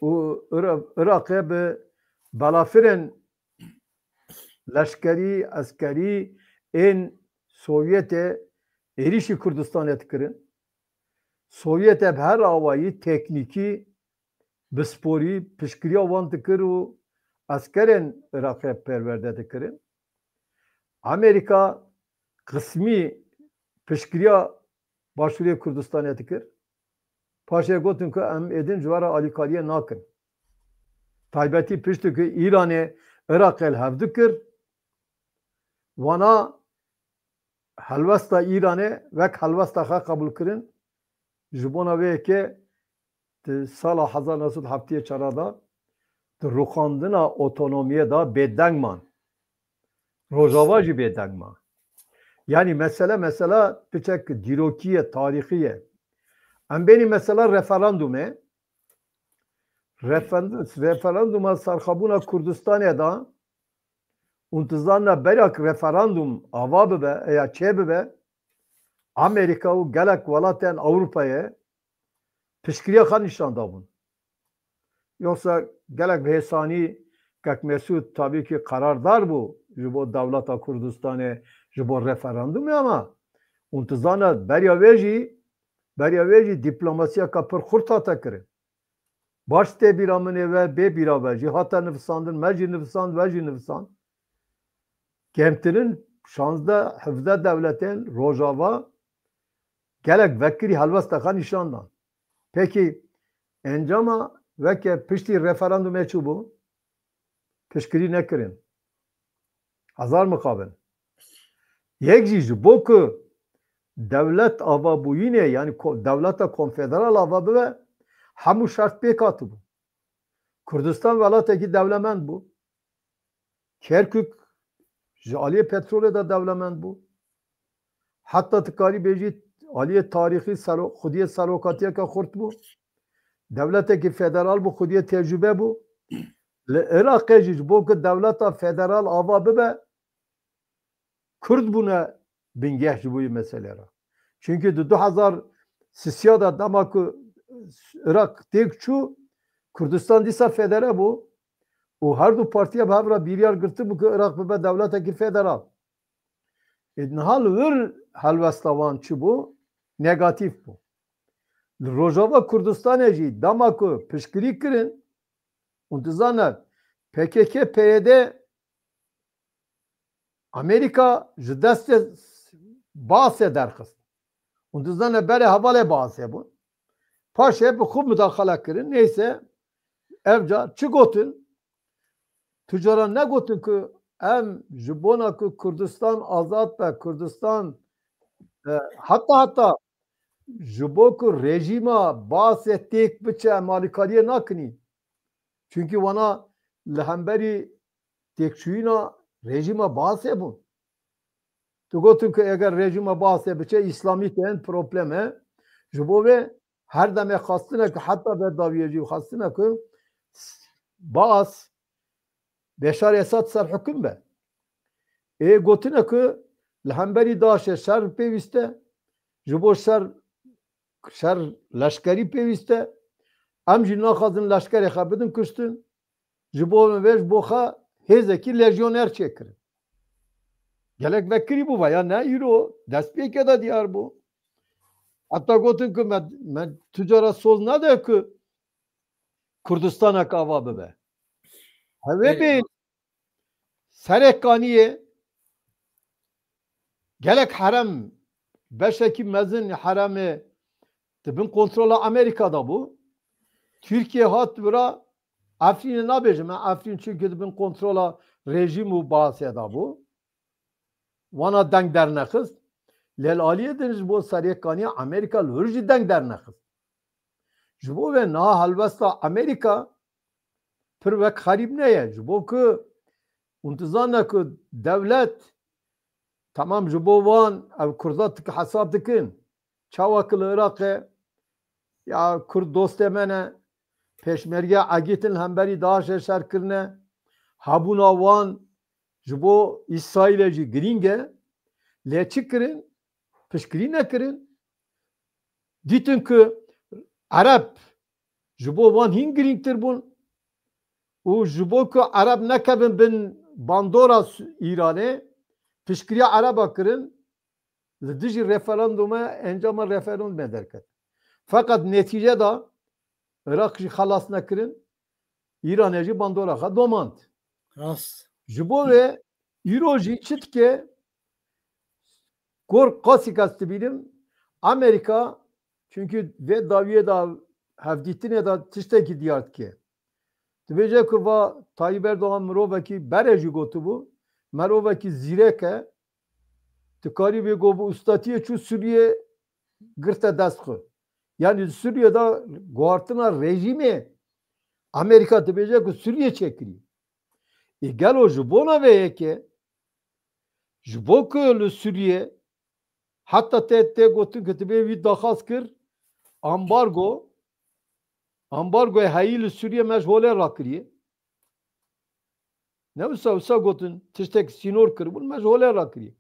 û Ira-, Iraqê bi balafirên leşkerî, eskerî ên Sovyetê êrîşî Kurdistanê dikirin. Sovyetê bi her awayî teknîkî, bi sporî piştgiriya wan dikir û eskerên Iraqê perwerde dikirin. Amerîka qismî piştgiriya Başûrê Kurdistanê dikir. Paşê gotin ku em êdin ji we re alîkariyê nakin. Taybetî piştî ku Îranê Iraqê li hev dikir, wana helwesta Îranê wek helwesta xwe qebûl kirin. Ji bona vê yekê di sala hezar neh sed heftê çar de di rûxandina otonomiyê de bêdeng man. Rojava jî bêdeng ma. Yanî mesele, mesela piçek dîrokî ye, tarîxî ye. Em bênî mesela referandumê. Referend-, referanduma serxwebûna Kurdistanê de, hûn dizanine bera ku referandum ava bibe, ya çê bibe, Amerîka û gelek welatên Ewropayê piştgiriya xwe nîşan dabûn. Yoksa gelek bi hêsanî Kek Mesûd tabî ki qerardar bû ji bo dewleta Kurdistanê, ji bo referandumê, ama hûn dizane beriya wê jî, beriya wê jî dîplomasiyeka pir xurt hate kirin. Baş tê bîra min ê ve, bê bîra ve jî hate nivisandin, me jî nivisand, we jî nivisand. kêmtirin şazdeh hevdeh dewletên Rojava gelek vekirî helwesta xwe nîşan dan. Pekî encama weke piştî referandumê çi bû? Piştgirî nekirin. Hezar mixabin. Yek jî ji bo ku dewlet ava bûyînê, yanî ko-, dewleta konfederal ava bibe, hemû şert pêk hatibû. Kurdistan welatekî dewlemend bû. Kerkûk ji aliyê petrolê de dewlemend bû. Heta tu karî bêjî aliyê tarîxî sero-, xwediyê serokatiyeke xurt bû. Dewletekî federal bû, xwediyê tecrûbe bû. Li Iraqê jî ji bo ku dewleta federal ava bibe, Kurd bûne bingeh ji bo yê meselê re. Çunkî di du hezar sisiya de dema ku Iraq têk çû, Kurdistan dîsa federe bû û her du partiya bi hev re biryar girtibû ku Iraq bibe dewletekî federal. Ê niha li wir helwesta wan çi bû? Negatîf bû. Li Rojava Kurdistanê jî dema ku piştgirî kirin, hûn dizane P K K, P Y D Amerîka ji destê Baasê derxist. Hûn dizane berê hevalê Baasê bûn. Paşê bi xwe mudaxala kirin. Neyse, ev car çi gotin? Tu cara negotin ku em ji bona ku Kurdistan azad be, Kurdistan, e, heta heta ji bo ku rejîma Baasê têk biçe, em alîkariyê nakinî. Çunkî wana li hemberî têkçûyîna rejîma Baasê bûn. Tu gotin ku eger rejîma Baasê biçe, îslamî tên problem e. Ji bo vê her demê xwestine ku heta vê dawiyê jî xwestine ku Baas, Beşar Esad ser hukum be. Ê gotine ku li hemberî DAIŞê şer pêwîst e, ji bo şer, şer leşkerî pêwîst e. Em jî naxwazin leşkerê xwe bidin kuştin. Ji bo vê ji bo xwe hêzekî lejyoner çêkirin. Gelek vekirî bû veya ne îro destpêkê de diyar bû. Heta gotin ku me, me tu cara soz nade ku Kurdistanek ava bibe. Hevê bê serê kaniyê gelek herem, beşekî mezin heremê di bin kontrola Amerîka de bû. Tirkiye hat vira Efrînê nabêjim, e, Efrîn çunkî di bin kontrola rejîm û Baasê de bû. Wana deng dernexist. Lê li aliyê din ji bo serêkaniya Amerîka li wir jî deng dernexist. Ji bo vê niha helwesta Amerîka pir wek xerîb neye. Ji bo ku hûn dizane ku dewlet, temam ji bo wan ew Kurda tik hesab dikin. Çawa ku li Iraqê ya Kurd dostê me ne, pêşmerge egîtin li hemberî DAIŞê şer kirine, hebûna wan ji bo Îsraîlê jî girîng e. Lê çi kirin? Piştgirî nekirin. Dîtin ku Ereb ji bo wan hîn girîngtir bûn û ji bo ku Ereb nekevin bin bandora Su-, Îranê, piştgiriya Ereba kirin, li dijî referandumê, encama referandumê derket. Feqet netîce de Iraq jî xelas nekirin, Îranê jî bandora xwe domand. Rast. Ji bo vê îro jî çi dike? Gor qasî kes dibînim, Amerîka, çunkî vê dawiyê de hevdîtinê de tiştekî diyar dike. Dibêje ku va Tayyip Erdogan mirovekî berê jî gotibû, mirovekî zîrek e, dikarî bê go bi ustatiyê çû Sûriyê girte dest xwe. Yanî li Sûriyê de guhartina rejîmê Amerîka dibêje ku Sûriyê çêkirî. Ê gelo ji bona vê yekê, ji bo ku li Sûriyê heta tê, tê gotin ku dibê wî daxwaz kir, ambargo, ambargoyê heyî li Sûriyê me ji holê rakiriye. Ne wisa, wisa gotin, tiştek sînor kiribûn, me ji holê rakiriye.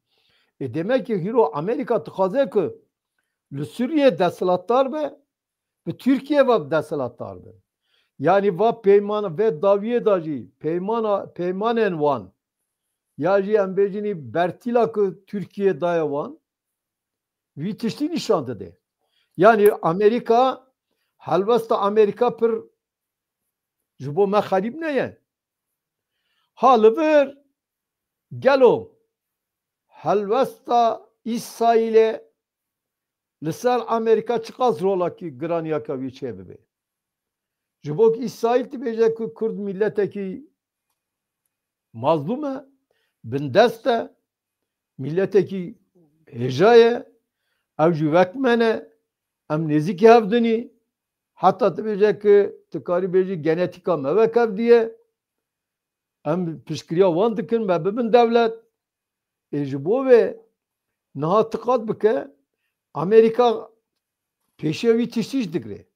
Ê demek ki hîro Amerîka dixwaze ku li Sûriyê desthilatdar be, bi Tirkiye ve desthilatdar be. Yanî va peyman, vê dawiyê de jî peymana, peymanên wan, ya jî em bêjinî bertîla ku Tirkiye daye wan, vî tiştî nîşan dide. Yanî Amerîka, helwesta Amerîka pir ji bo me xerîb neye. Ha li vir, gelo helwesta Îsraîlê li ser Amerîka çiqas rolekî giraniyeke wî çêbibe. Ji bo ku Îsraîl dibêje ku Kurd miletekî mazlûm e, bindest e, miletekî hêja ye, ew jî wek me ne, em nêzîkî hev dinî, heta dibêje ku tu karî bêjî genetîka me wek hev diye, em piştgiriya wan dikin, me bibin dewlet. Ê ji bo vê niha tiqat bike, Amerîka pêşiya wî tiştî jî digire.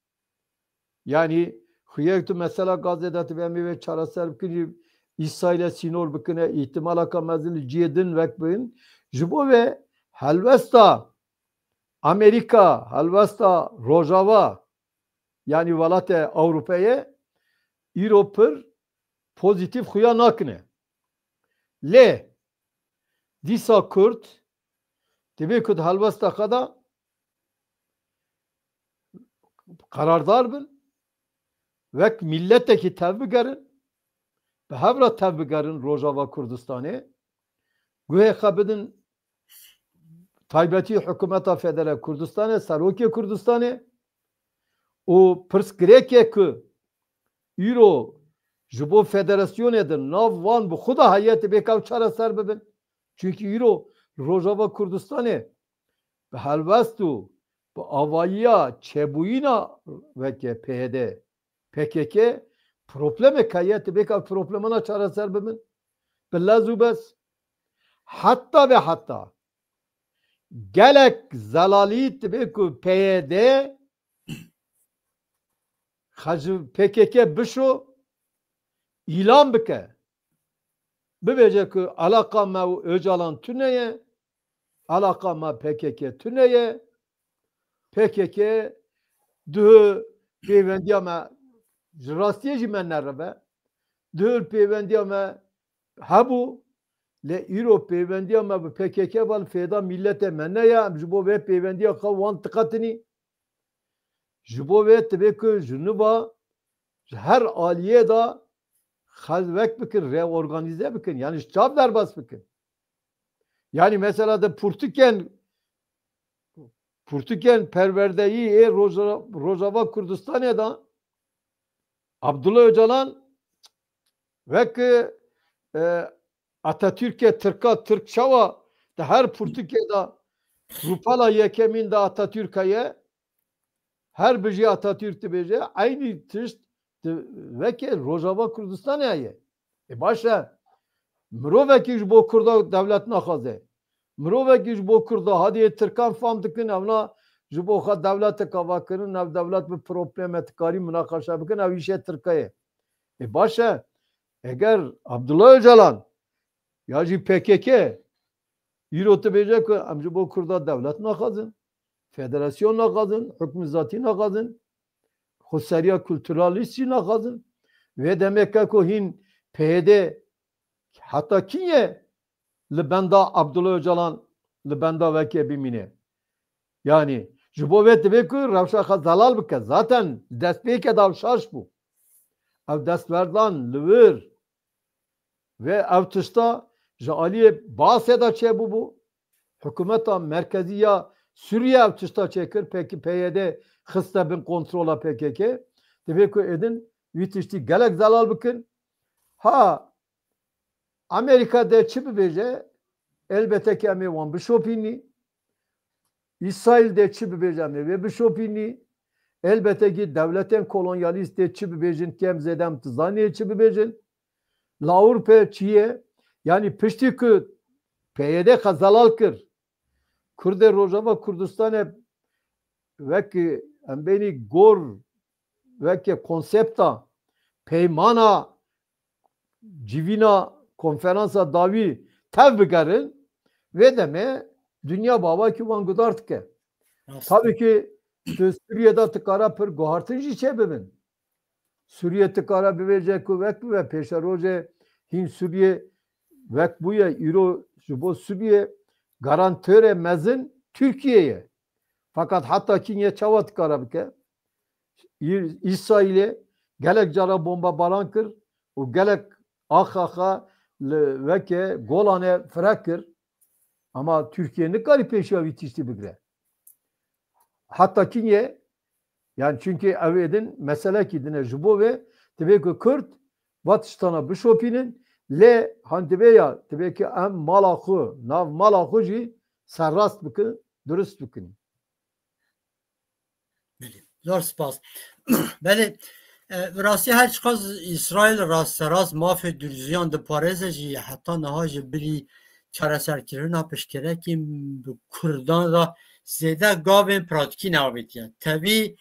Yanî xuya tu mesela Gazê de tu vê em ê vê çareser bikin jî Îsraîlê sînor bikine, îhtimalaka mezin li cihê din wek bin. Ji bo vê helwesta Amerîka, helwesta Rojava, yanî welatê Ewropeyê îro pir pozîtîf xuya nakine. Lê dîsa Kurd divê ku di helwesta xwe de qerardar bin, wek miletekî tevbigerin, bi hev re tevbigerin Rojava Kurdistanê, guhê xwe bidin taybetî hikûmeta federe Kurdistanê, serokê Kurdistanê û pirsgirêkê ku îro ji bo federasyonê di nav wan bi xwe de heye, divê ew çareser bibin. Çunkî îro Rojava Kurdistanê bi helwest û bi avayiya çêbûyîna weke P Y D, P K K problemek heye, divê ew problemana çareser bibin. Bi lez û bes. Heta ve heta gelek zelalî divê ku P Y D xwe ji P K K bişo, îlan bike. Bibêje ku alaqa me û Ocalan tune ye, alaqa me P K K tune ye. P K K duhû pêwendiya me ji rastiyê jî me nerive. Duhû pêwendiya me hebû. Lê îro pêwendiya me bi P K K ve li fêda miletê me ne ye. Em ji bo vê pêwendiya xwe wan diqetinî. Ji bo vê divê ku ji nû ve ji her aliyê de xelwek bikin, reorganize bikin. Yanî ji çav derbas bikin. Yanî mesela di pirtûkên, pirtûkên perwerdeyî ê Roja-, Rojava Kurdistanê de Abdullah Ocalan wek, e, Atatürkê Tirka, Tirk çawa di her pirtûkê de rûpela yekemîn de Atatürk heye, her bijî Atatürk dibêje, eynî tişt di weke Rojava Kurdistanê heye. E baş e, mirovekî ji bo Kurda dewlet naxwaze. Mirovekî ji bo Kurda, hadî yê Tirkan fam dikin, evna ji bo xwe dewleteka vekirin, ev dewlet bi probleme dikarî minaqeşe bikin, ew îşê Tirka ye. E baş e, eger Abdullah Ocalan ya jî P K K îro dibêje ku em ji bo Kurda dewlet naxwazin, federasyon naxwazin, hukmî zatî naxwazin, xweseriya kulturalîst jî naxwazin. Vê demeke ku hîn P Y D heta kî ye li benda Abdullah Ocalan, li benda wekê bimîne. Yanî ji bo vê divê ku rewşa xwe zelal bike. Zaten destpêkê de ew şaş bû. Ew destwerdan li wir. Vê ev tişta ji aliyê Baasê de çêbûbû. Hikûmeta merkezî ya Sûriyê ev tişta çêkir. Pekî P Y D xiste bin kontrola P K K. Divê ku êdin wî tiştî gelek zelal bikin. Ha, Amerîka dê çi bibêje? Elbette ki em ê wan bişopînî. Îsraîl dê çi bibêje, em ê vê bişopînî. Elbette ki dewletên kolonyalîst dê çi bibêjin, kêm zêde em dizanî çi bibêjin. Li Ewropa çi ye? Yanî piştî ku P Y D xwe zelal kir, Kurdê Rojava Kurdistanê wek em bênî gor, weke konsepta, peymana, civîna konferansa dawî tev bigerin, vê demê dinya bavakî wan guhdar dike. Rast. Tabii ki tu Sûriye de dikara pir guhartin jî çêbibin. Sûriye dikara bibêje ku wek bibe pêşerojê hîn Sûriye wek bûye, îro ji bo Sûriye garantörê mezin Tirkiye ye. Fakat heta kî niye çawa dikara bike? Î-, Îsraîlê gelek cara bombebaran kir û gelek axa xwe li weke Golanê fire kir. Ama Tirkiye nikarî pêşiya vî tiştî bigire. Heta kîngê, yani çünkü ew ê din meselekî din e ji bo vê, divê ku Kurd va tiştana bişopînin, lê han divê ya, divê ki em mala xwe, nav mala xwe jî serrast bikin, durust bikin. Belê, zor spas. Belê, e, bi rastî her çiqas Îsraîl rasterast mafê Durziyan diparêze jî heta niha ji bilî çareserkirina piştgerekî bi Kurdan re zêde gavên pratîkî neavêtiye. Tevî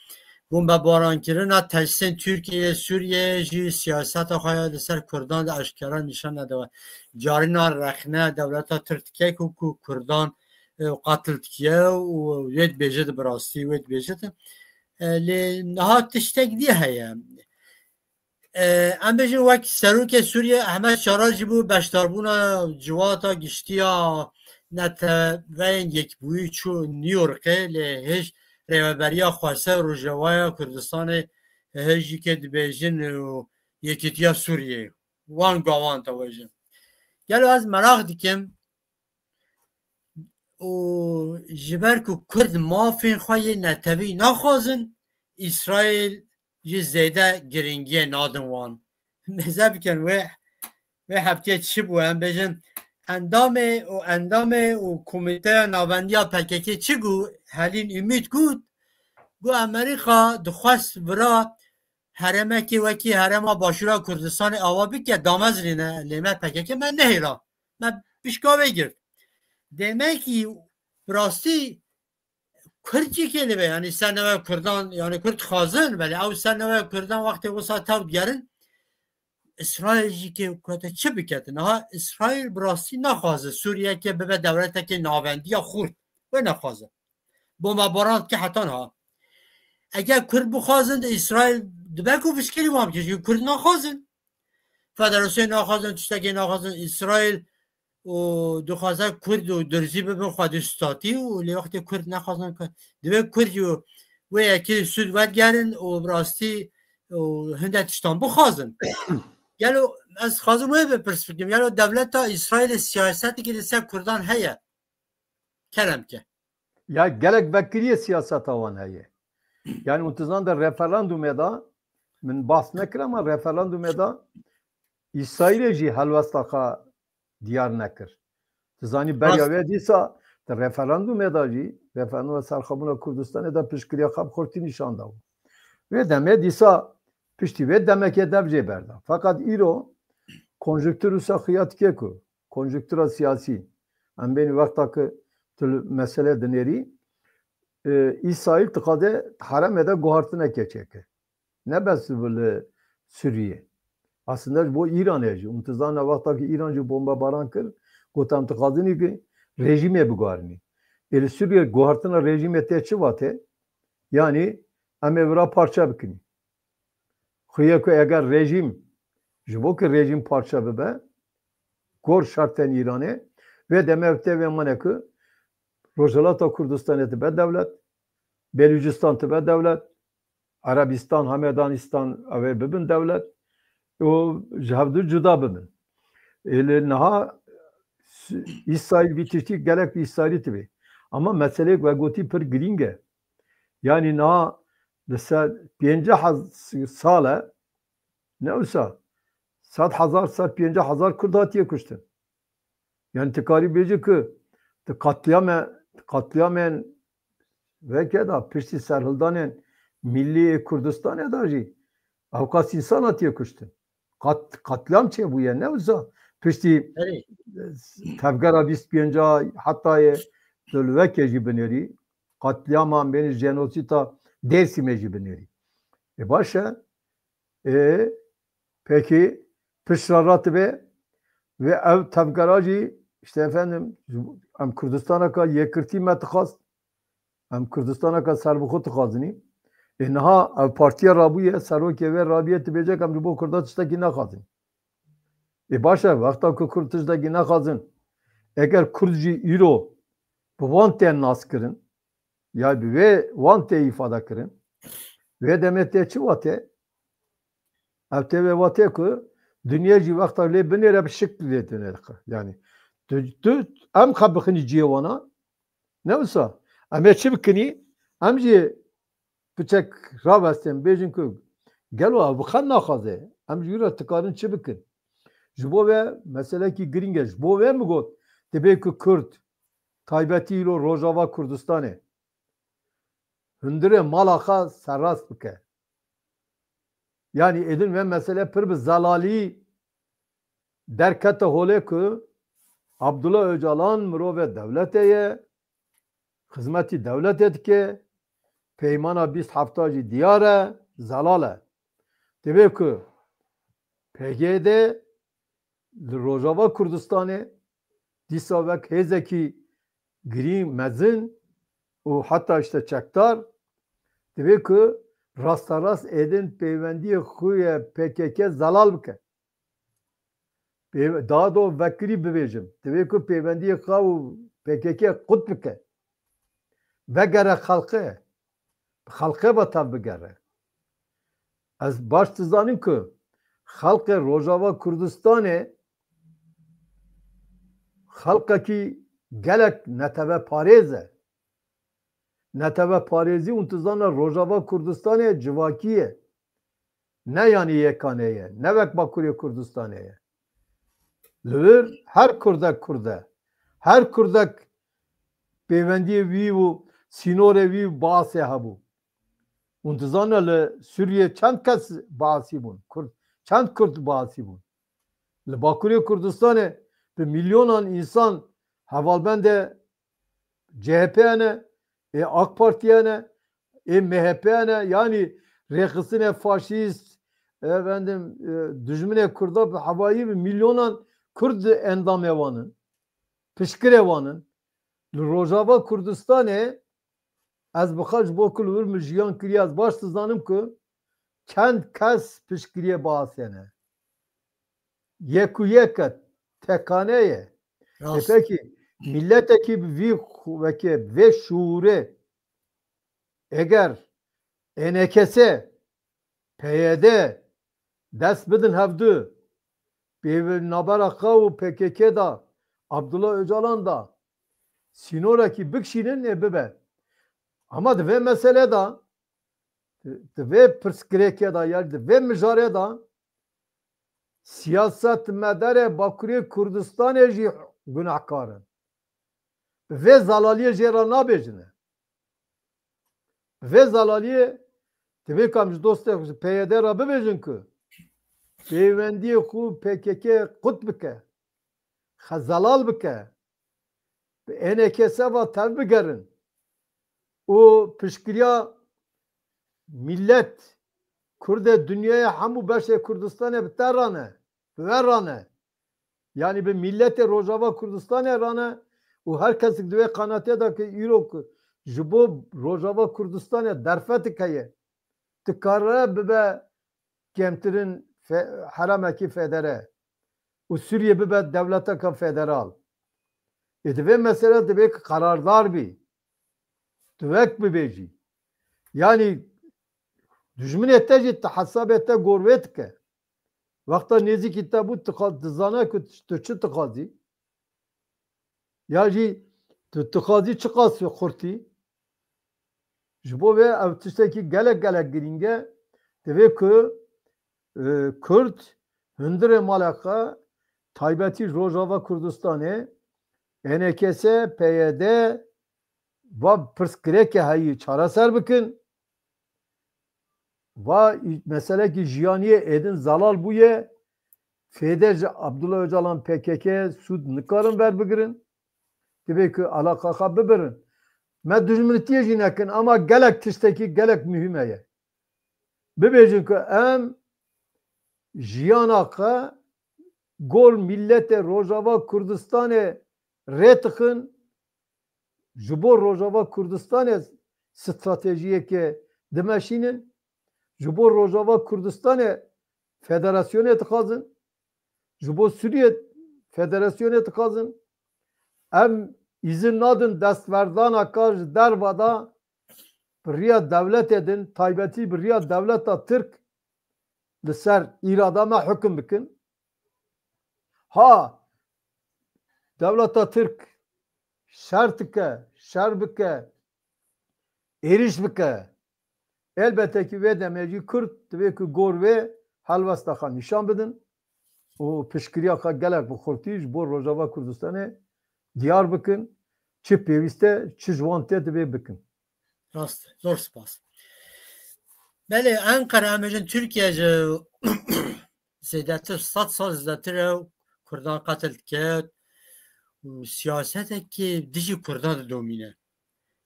bombebarankirina tesîsên Tirkiyeyê, Sûriyeyê jî siyaseta xwe ya li ser Kurdan de eşkera nîşan nedibe. Carîna rexne dewleta Tirk dike ku, ku Kurdan, e, qetil dikiye û wê dibêje de bi rastî wê dibêje de. E, lê niha tiştek dî heye. E, em bêjin wek serokê Sûriye Ehmed Şara jî bû beşdarbûna civata giştiya Neteweyên Yekbûyî çû New Yorkê, lê hêj rêveberiya xwese Rojavaya Kurdistanê hêj jî ke dibêjin û Yekîtiya Sûriyeyê. Wan gavan te wêjin. Gelo ez meraq dikim û ji ber ku Kurd mafên xwe yê netewî naxwazin, Îsraîl jî zêde giringiyê nadin wan. Mêze bikin wê, wê heftiyê çi bû? Em bêjin endamê û endamê û Komîteya Navendiya P K K çi got? Helîn Ümit got, got Amerîka dixwest vira herêmekê wekî herêma Başûra Kurdistanê ava bike, damezrîne, lê me P K K me nehêla. Me pişka vê girt. Demekî bi rastî Kurd jî kê dibe, yanî ser nava Kurdan, yanî Kurd dixwazin, belê ew ser nava Kurdan wextê wisa tev digerin, Îsraîl jî kê kete çi bikete? Niha Îsraîl bi rastî naxwaze Sûriyekê bibe dewletekê navendiya xurt. Wê naxwaze. Bombebaran dike heta niha. Eger Kurd bixwazin, di Îsraîl dibe ku fişkirî wan bike. Çünkü Kurd naxwazin. Federasyonê naxwazin, tiştekê naxwazin. Îsraîl û dixwaze Kurd û Durzî bibin xwedî statî û lê wextê Kurd nexwazin, divê Kurd û wê yekê sûd wergerin û bi rastî û hinde tiştan bixwazin. Gelo ez dixwazim wê bipirs bikim. Gelo dewleta Îsraîlê siyasetekî li ser Kurdan heye? Kerem ke. Ya gelek vekiriyê siyaseta wan heye. Yani hûn dizan de referandumê de, min bahs nekir ama referandumê de Îsraîlê jî helwesta xwe diyar nekir. Dizanî beriya Rast. Wê dîsa di referandumê de jî, referanduma serxwebûna Kurdistanê de piştgiriya xwe bi xurtî nîşan da. Wê demê dîsa piştî wê demekê dev jê berda. Feqet îro konjunktur wisa xuya dike ku konjunktura siyasî, em bênî wexta ku tu li mesele dinêrî, e, Îsraîl dixwaze herêmê de guhartineke çêke. Ne bes li Sûriyê. Aslında ji bo Îranê jî. Hûn dizane wexta ku Îran jî bombebaran kir, got em dixwazin ku rejîmê biguharinî. Ê li Sûriyê guhartina rejîmê tê çi vatê? Yanî em ê vira parçe bikin. Xuye ku eger rejîm, ji bo ku rejîm parçe bibe, gor şertên Îranê, vê demê ev tê vê mane ku Rojhilata Kurdistanê dibe dewlet, Belûcistan dibe dewlet, Erebistan, Hemedanistan ew ê bibin dewlet û ji hevdu cuda bibin. Ê li niha s-, Îsraîl vî tiştî gelek Îsraîlî tibê. Ama meseleyek we gotî pir girîng e. Yanî niha li ser pêncî hez-, sal e, ne wisa, sed hezar, sed pêncî hezar Kurd hatiye kuştin. Yani tu karî bêjî ku tu qatliyame, qatliyamên veke de piştî serhildanên millî ê Kurdistanê de jî ewqas însan hatiye kuştin. Qat-, qatliyam çêbûye, ne wisa piştî Erê. tevgera bîst pênca heta yê tu li veke jî binêrî, qatliyama em bênî jenosîta Dêrsimê jî binêrî. E baş e. E, pekî pişt re ratibe ve ev tevgera jî, işte efendim, em Kurdistaneka yekirtî me dixwast, em Kurdistaneka serbixwe dixwazinî. E, niha ev partiya rabûye, serokê vê rabûye, dibêje em ji bo Kurda tiştekî naxwazin. E, baş e, wexta ku Kurd tiştekî naxwazin, eger Kurd jî îro bi wan tên naskirin, ya bi vê wan tê îfade kirin, vê demê tê çi wate? Ev tê vê wate ku dinya jî wexta lê binêre bi şekl lê dinêre. Yani Tu, tu, em xwe bixinî cihê wana. Ne wisa? Em ê çi bikinî? Em jî piçek ravestin, bêjin ku gelo ev bi xwe naxwaze. Em ji wî re dikarin çi bikin? Ji bo ve meselekî girîng e. Ji bo ve min got, divê ku Kurd, taybetî îro Rojava Kurdistanê, hundirê mala xwe serrast bike. Yanî êdin ve mesele pir bi zelalî derkete holê ku Abdullah Ocalan mirove dewletê ye, xizmetî dewletê dike, peymana bîst hefta jî diyar e, zelal e. Divê ku P Y D li Rojava Kurdistanê dîsa wek hêzekî girîng, mezin û heta işte çekdar, divê ku rasterast êdin peywendiyê xwe ye P K K zelal bike. Pê-, daha do vekirî bibêjim. Divê ku pêvendiyê xwe û P K K qut bike. Vegere xelqê. Bi xelqê ve tev bigere. Ez baş dizanim ku xelqê Rojava Kurdistanê xelqekî gelek neteveparêz e. Neteveparêzî û dizana Rojava Kurdistanê civakî ye. Ne yanî yekane ye, ne wek Bakurê Kurdistanê ye. Li vir her kurdek kurd e. Her kurdek pêvendiyê wî û sînorê wî û Baasê hebû. Hûn dizane li Sûriyê çend kes Baasî bûn? Kurd, çend kurd Baasî bûn? Li Bakurê Kurdistanê bi milyonan însan hevalbendê C H P ne, ê AK Partiye ne, ê M H P ne, yanî rêxistinê faşîst, efendim, e, dijminê Kurda bi hevayî bi milyonan Kurd endamê wan in, piştgirê wan in. Li Rojava Kurdistanê ez bi xwe ji bo ku li wir min jiyan kiriye, ez baş dizanim ku çend kes piştgiriyê Baasê ne. Yek û yek e, tekane ye. E Rast. Pekî, milletekî bi vî xu-, wekê, vê şûrê, eger E N K S, P Y D dest bidin hevdu, pê nabera xwe û P K K de, Abdullah Ocalan de sînorekî bikişînin, ê bibe. Ama di vê mesele de, di, di vê pirsgirêkê de, ya di vê mijarê de siyasetmedarê Bakurê Kurdistanê jî gunehkar in. Bi vê zelaliyê jê re nabêjine. Bi vê zelaliyê divê ku em ji dostê xwe ji P Y D re bibêjin ku pêwendiyê xwe P K K qut bike, xwe zelal bike, bi E N K S ve tev bigerin û piştgiriya millet, Kurdê dinyayê, hemû beşê Kurdistanê bi te rane, bi we rane. Yanî bi milletê Rojava Kurdistanê rane û her kesik di wê qanatê de ki îro ku ji bo Rojava Kurdistanê derfetik heye, dikare bibe kêmtirin fe-, heremekî federe û Sûriye bibe dewleteka federal. Ê di vê mesele divê ki qerardar bî. Tu wek bibêjî. Yanî dijminê te jî tu hesabê te gor wê dike. Wexta nêzîkî te bû, tu xa-, dizane ku tu çi dixwazî. Ya jî tu dixwazî çiqas xurtî. Ji bo vê ev tiştekî gelek gelek girîng e. Divê ku, e, Kurd hundirê mala xwe, taybetî Rojava Kurdistanê, E N K S, P Y D, va pirsgirêke heyî çareser bikin. Va î-, meselekî jiyaniyê êdin zelal bûye. Fêde ji Abdullah Ocalan P K K sûd nikarin verbigirin. Divê ku alaqa xwe bibirin. Me dijminitiyê jî nekin ama gelek tiştekî gelek muhîm heye. Bibêjin ku em jiyana xwe gor milletê Rojava Kurdistanê rê dixin, ji bo Rojava Kurdistanê stratejiyeke dimeşînin, ji bo Rojava Kurdistanê federasyonê dixwazin, ji bo Sûriyê federasyonê dixwazin. Em îzin nadin destverdana ka ji derva de bi riya dewletê din, taybetî bi riya dewleta Tirk li ser îrada me hukim bikin. Ha, dewleta Tirk şer dike, şer bike, êrîş bike, elbette ki vê demê jî Kurd divê ku gor vê helwesta xwe nîşan bidin û piştgiriya xwe gelek bi xurtî ji bo Rojava Kurdistanê diyar bikin, çi pêwîst e, çi ji wan tê divê bikin. Rast, zor spas. Belê, Enqere, em bêjin Tirkiye ji zêdetir sed sal zêdetir e Kurdan qetil diket û siyasetekê dijî Kurdan didomîne.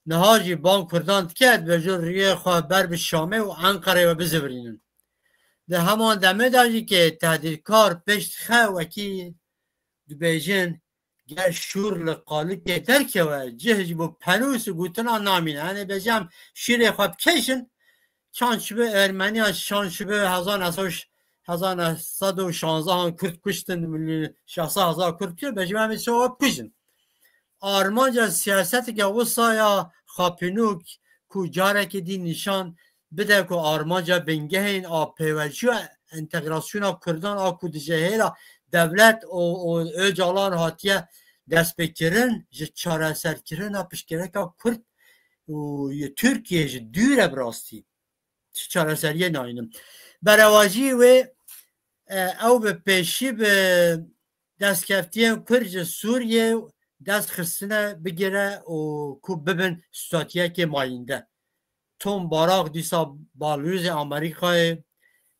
Niha jî bang Kurdan diket, bêjin riyê xwe ber bi Şamê û Enqereyê we bizivirînin. Di heman demê de jî ke tehdîtkar pêş dixe, wekî dibêjin, ger şûr li qalikê derkeve, cih ji bo penûs û gotina namîne. Yanî bêjim şîrê xwe bikeşin, çand şibe Ermeniya, çand şibe hezar neh sed, hezar neh sed û şanzdehan Kurd kuştin, şeş sed hezar Kurd kir, bêjim em ê şewa bikujin. Armanca siyaseteke wisa ya xapînok ku carekê dî nîşan bide ku armanca bingehên a pêvajoya entegrasyona Kurdan a ku di jehêla dewlet û, û Ocalan hatiye destpêkirin, ji çareserkirina piştgirêka Kurd û yê Tirkiye ji dûr e bi rastî. Çi çareseriyê nayînim. Berevajî wê, e, ew bi pêşî bi destkeftiyên Kurd ji Sûriyê dest xistine bigire û ku bibin statuyekê mayînde. Tom Barak dîsa balûzê Amerîkayê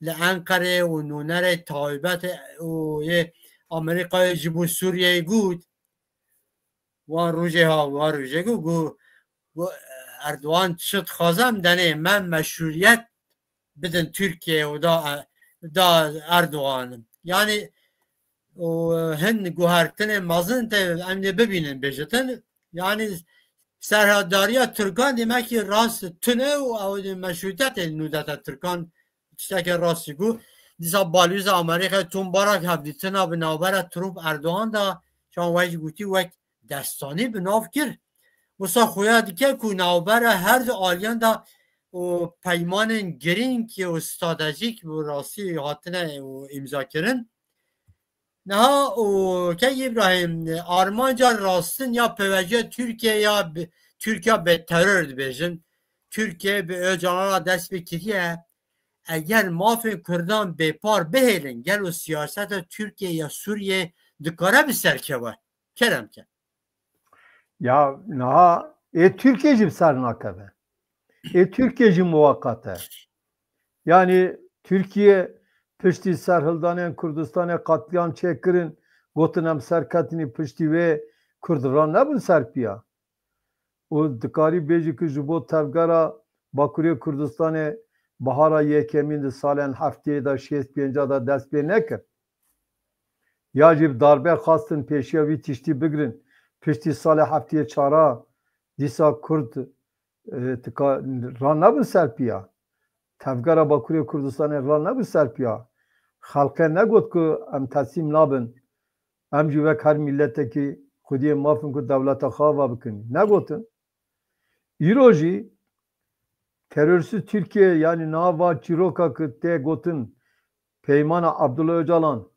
li Enqerê û nûnerê taybet û yê Amerîkayê ji bo Sûriyeyê got, wan rojê ha, wan rojê got, got, got, Erdogan çi dixwaze em denê, me meşrûyet bidin Tirkiye û da, da Erdogan. Yanî û hin guhertinên mezin te em dê bibînin bêjitin. Yanî serhildariya Tirkan demekî rast tune û ew meşrûtiyetê nûdete Tirkan tiştekê rast jî got. Dîsa balûza Amerîkayê Tom Barak hevdîtina bi navbera Trump Erdogan da şan wek gotî wek destanî bi nav kir. Wisa xuya dike ku navbera her du aliyan da û peymanên girîng û stratejîk bi rastî hatine û îmza kirin. Niha û kek Îbrahîm, armanca rastin ya pêvajoya Tirkiye ya bi, Tirkiye bê teror dibêjin. Tirkiye bi Ocalan re dest pê kiriye. Eger mafên Kurdan bêpar bihêlin, gelo siyaseta Tirkiye ya Sûriye dikare bi ser keve? Kerem ke. Ya niha ê Tirkiye jî bi ser nakeve. Ê Tirkiye jî muweqat e. Yanî Tirkiye piştî serhildanên Kurdistanê qetlîam çêkirin, gotin em serketinî piştî wê Kurd ranebin ser piya. Û dikarî bêjî ku ji bo tevgera Bakurê Kurdistanê bahara yekemîn di salên heftiyê de şêst pênca de dest pê nekir. Ya jî bi darbe xwestin pêşiya vî tiştî bigirin. Piştî salê heftiyê çara dîsa Kurd, e, tika ranebin ser piya. Tevgera Bakurê Kurdistanê ranebin ser piya. Xelqê negot ku em teslîm nabin. Em jî wek her miletekî xwediyê maf in ku dewleta xwe ava bikin. Negotin. Îro jî terorîstî Tirkiye, yanî niha va çîroka ku tê gotin peymana Abdullah Ocalan,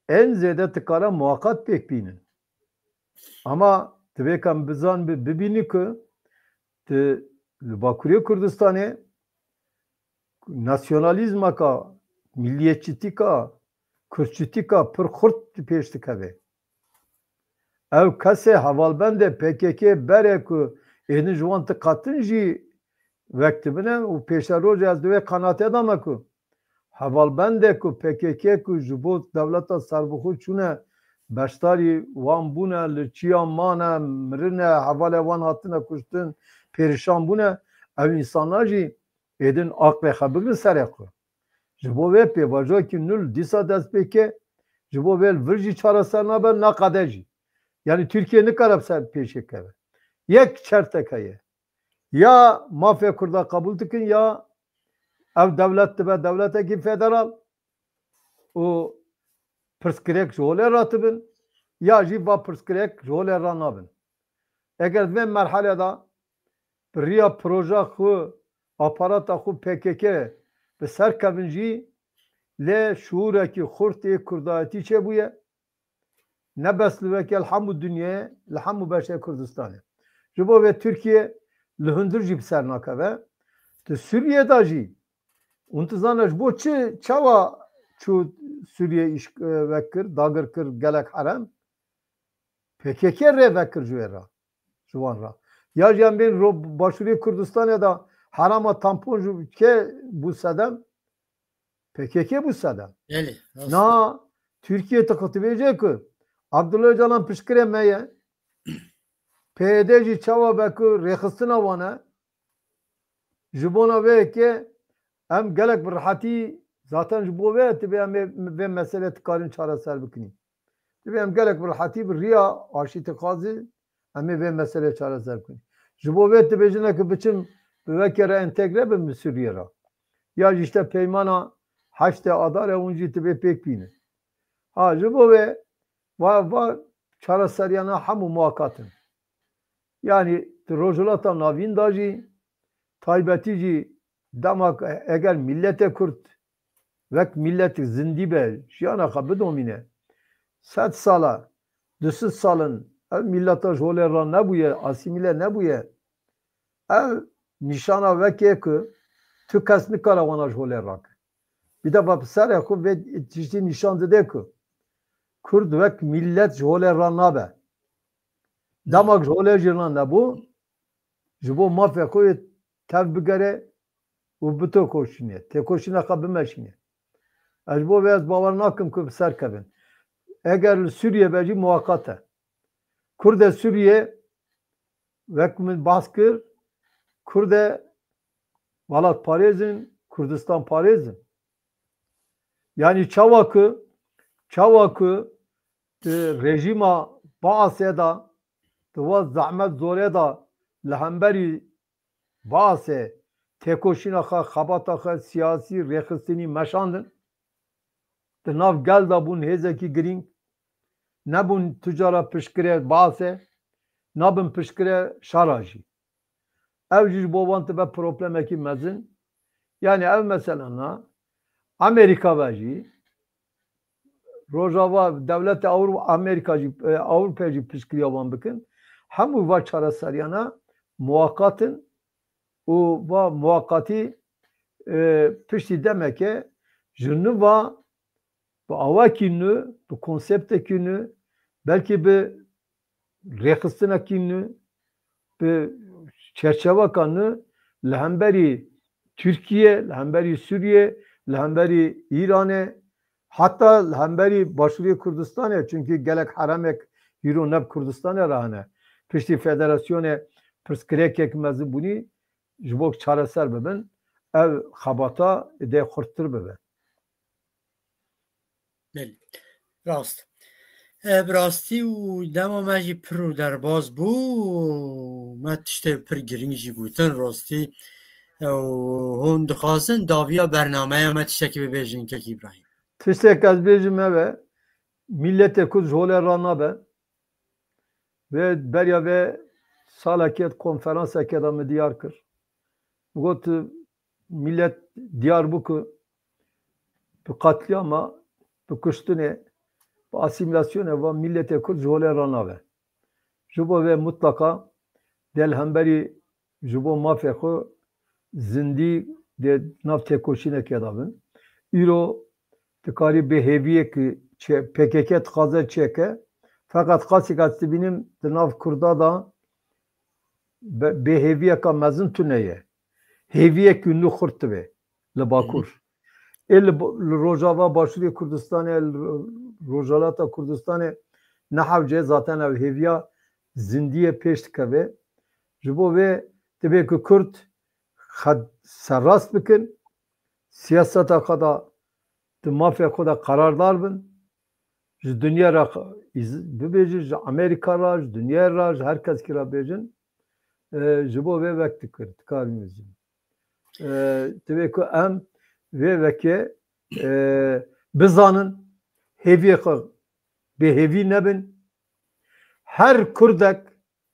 en zêde dikare muweqat pêk bînin. Ama divê ku em bizan bi-, bibînî ku di, li Bakurê Kurdistanê nasyonalîzmaka, milliyetçîtîka, kurdçîtîka pir xurt pêş dikeve. Ew kesê hevalbendê P K K berê ku êdin ji wan diqetin jî wek dibine û pêşerojê ez di wê qenatê de me ku hevalbendê ku P K K ku ji bo dewleta serbixwe çûne, beşdarî wan bûne, li çiya mane, mirine, hevalê wan hatine kuştin, pêrişan bûne, ew însana jî êdin aqlê xwe bigrin serê xwe. Ji bo vê pêvajoyekî nû li dîsa dest pê ke, ji bo vê li vir jî çareser nabe, naqede jî. Yanî Tirkiye nikare bi ser pêşê keve. Yek çertek heye. Ya mafê Kurda qebûl dikin ya ev dewlet dibe dewletekî federal û pirsgirêk ji holê ratibin ya jî va pirsgirêk ji holê ranabin. Eger di vê merhelê de bi riya proja xwe, aparata xwe P K K bi ser kevin jî lê şiûrekî xurt ê kurdayetî çêbûye. ne bes li weke li hemû dinyê, li hemû beşê Kurdistanê. Ji bo vê Tirkiye li hundir jî bi ser nakeve. Di Sûriye de jî, hûn dizane ji bo çi, çawa çû Sûriye îş, e, vekir, dagir kir gelek herem? P K K rê vekir ji wê re, ji wan re. Ya jî em bên ro-, Başûrê Kurdistanê de herema tampon ji kê bû sedem? P K K bû sedem. Belê, rast. Na Tirkiye te xwe dibêje ku Abdullah Öcalan piştgirê me ye. P Y D jî çawa be ku rêxistina wan e. Ji bona vê yekê em gelek bi rehetî, zaten ji bo vê, divê em ê vê meselê dikarin çareser bikinî. Divê em gelek bi rehetî bi riya aşîtixwazî em ê vê meselê çareser bikin. Ji bo vê dibêjine ku biçin bi vekê re entegre bin bi Sûriye re. Ya jî işte peymana heştê Adarê hûn jî divê pêk bînin. Ha, ji bo vê va, va çareseriyana hemû muakat in. Yanî di Rojhilata Navîn de jî, taybetî jî dema ku eger mîletê Kurd wek mîletik zindî be, jiyana xwe bidomîne, sed sala, du sed salin ev mîleta ji holê re nebûye, asîmîle nebûye. Ev nîşana wekê ku tu kes nikare wana ji holê rake. Bir defa bi serê xwe vê tiştî nîşan dide ku Kurd wek mîlet ji holê re nabe. Dema ji holê jî re nebû, ji bo mafê xwe yê tev bigere û bitekoşîne, têkoşîna xwe bimeşîne. Ez ji bo vê ez bawer nakim ku bi ser kevin. Eger li Sûriye be jî muwaqat e. Kurdê Sûriye, wek min behs kir, Kurdê welatparêz in, Kurdistan parêz in. Yanî çawa ku, çawa ku di rejîma Baasê de, di wa zehmet zorê de li hemberî Baasê têkoşîna xwe, xebata xwe siyasî, rêxistinî meşandin. Di nav gel de bûn hêzekî girîng. Nebûn tu cara piştgirê Baasê, nabin piştgirê şera jî. Ew jî ji bo wan dibe problemekî mezin. Yanî ev mesela na Amerîka ve jî, Rojava, dewleta Ewro-, Amerîka jî, e, Ewropa jî piştgiriya wan bikin. Hemû va çareseriyana muwaqat in û va muwaqatî, e, piştî demeke ji nû va bi awakî nû, bi konseptekî nû, belkî bi rêxistinekî nû, bi çerçeveka nû li hemberî Tirkiye, li hemberî Sûriye, li hemberî Îranê, heta li hemberî Başûrê Kurdistanê, çunkî gelek heremek hîro ne bi Kurdistanê re hene. Piştî federasyonê pirsgirêkek mezin bûnî, ji bo çareser bibin, ev xebata dê xurttir bibe. Belê. Rast. E, bi rastî û dema me jî pir û derbas bû, me tiştê pir girîng jî gotin rastî. E, û hûn dixwazin dawiya bernameya me tiştekî bibêjin, Kek Îbrahîm? Tiştek ez bêjim ev e, mîletê Kurd ji holê ranabe. Vê beriya vê salekê di konferansekê de min diyar kir. Got, milet diyar bû ku bi qatliyama, bi kuştinê, bi asîmîlasyonê va miletê Kurd ji holê ranabe. Ji bo vê mutlaka dê li hemberî ji bo mafê xwe zindî dê nav têkoşînekê de bin. Îro dikarî bêhêviyek çê-, P K K dixwaze çêke, feqet qasîka ez dibînim di nav Kurda de be-, bêhêviyeka mezin tune ye. Hêviyekî nû xurt dibe li Bakur. Ê li bo-, li Rojava, Başûrê Kurdistanê, li Ro-, Rojhilata Kurdistanê ne hewce zaten ev hêviya zindiyê pêş dikeve. Ji bo vê divê ku Kurd xwe serrast bikin, siyaseta xwe de di mafê xwe de qerardar bin, ji dinya re îz-, bibêjin, ji Amerîka re, ji dinya re, ji her keskî re bêjin, e, ji bo vê wek dikir, dikarin bizin. E, divê ku em vê wekê, e, bizanin, hêviyê xwe bêhêvî nebin. Her Kurdek,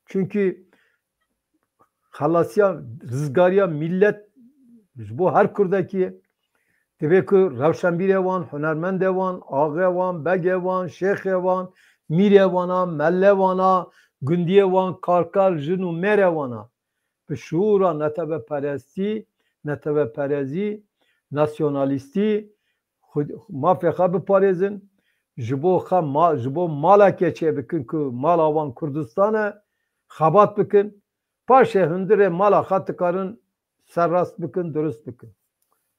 çunkî xelasiya, rizgariya millet ji bo her Kurdekî ye. Divê ku rewşenbîrê wan, hunermendê wan, axê wan, begê wan, şêxê wan, Mîrê wana, melle wana, gundiyê wan, karkar, jin û mêrê wana. Bi şûra neteweperestî, neteweperezî, nasyonalîstî, xwe, mafê xwe biparêzin, ji bo xwe ma-, ji bo malekê çêbikin ku mala wan Kurdistan e, xebat bikin. Paşê hundirê mala xwe dikarin serrast bikin, durust bikin.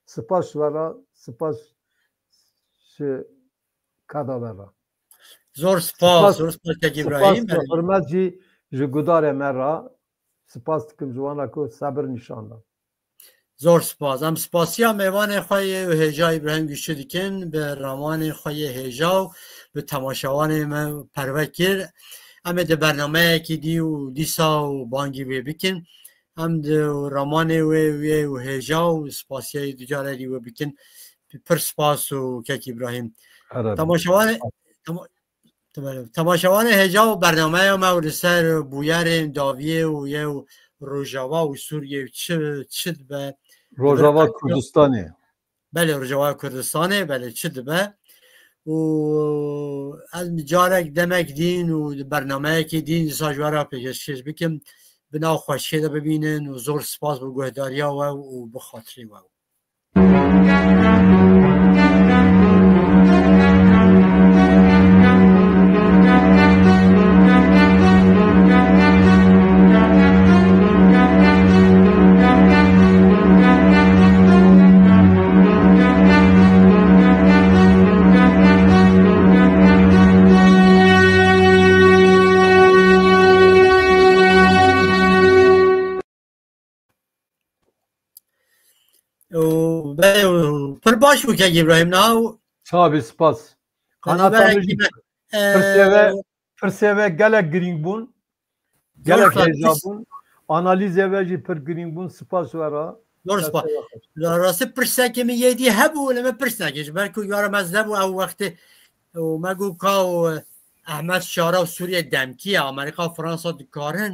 Spas ji we re, spas ji kada we re. Zor spas, Spas, zor spas kek spas Îbrahîm. Hurmet jî ji gudarê me re. Spas dikim ji wana ku sebir nîşan dan. Zor spas. Em spasiya mêvanê xwe yê û hêja Îbrahîm Gişçî dikin, bi ramanê xwe yê hêja û bi temaşevanê me perve kir. Em ê di bernameyekî dî û dîsa û bangî wê bikin. Em di ramanê wê, wê û hêja û spasiyayê ducarê dî wê bikin. Pir spas û kek Îbrahîm. Herhalde. Temaşevanê, tema-, Temaşevanê hêja û bernameya me û li ser bûyerên dawiyê û yê û Rojava û Sûriyê çi, çi dibe? Rojava Kurdistanê. Belê, Rojava Kurdistanê, belê, çi dibe? Û ez carek demek dîn û bernameyekî dîn dîsa ji we re pêşkêş bikim. Bi nav xweşiyê de bibînin û zor spas bo guhdariya we û bi xatirê we. Û be-, û pir baş bû kek Îbrahîm, niha û Çavî spas. Qanata min jî pirsê ve, pirsê ve gelek girîng bûn. Gelek hêja bûn. Analîzê ve jî pir girîng bûn. Spas we re. Zor spas. Rastî pirsekê min yê dî hebû, lê me pirsnekê ji ber ku yara me zebû ew wextê û me got ka û Ehmed Şara û Sûriye demkî ye, Amerîka, Fransa dikarin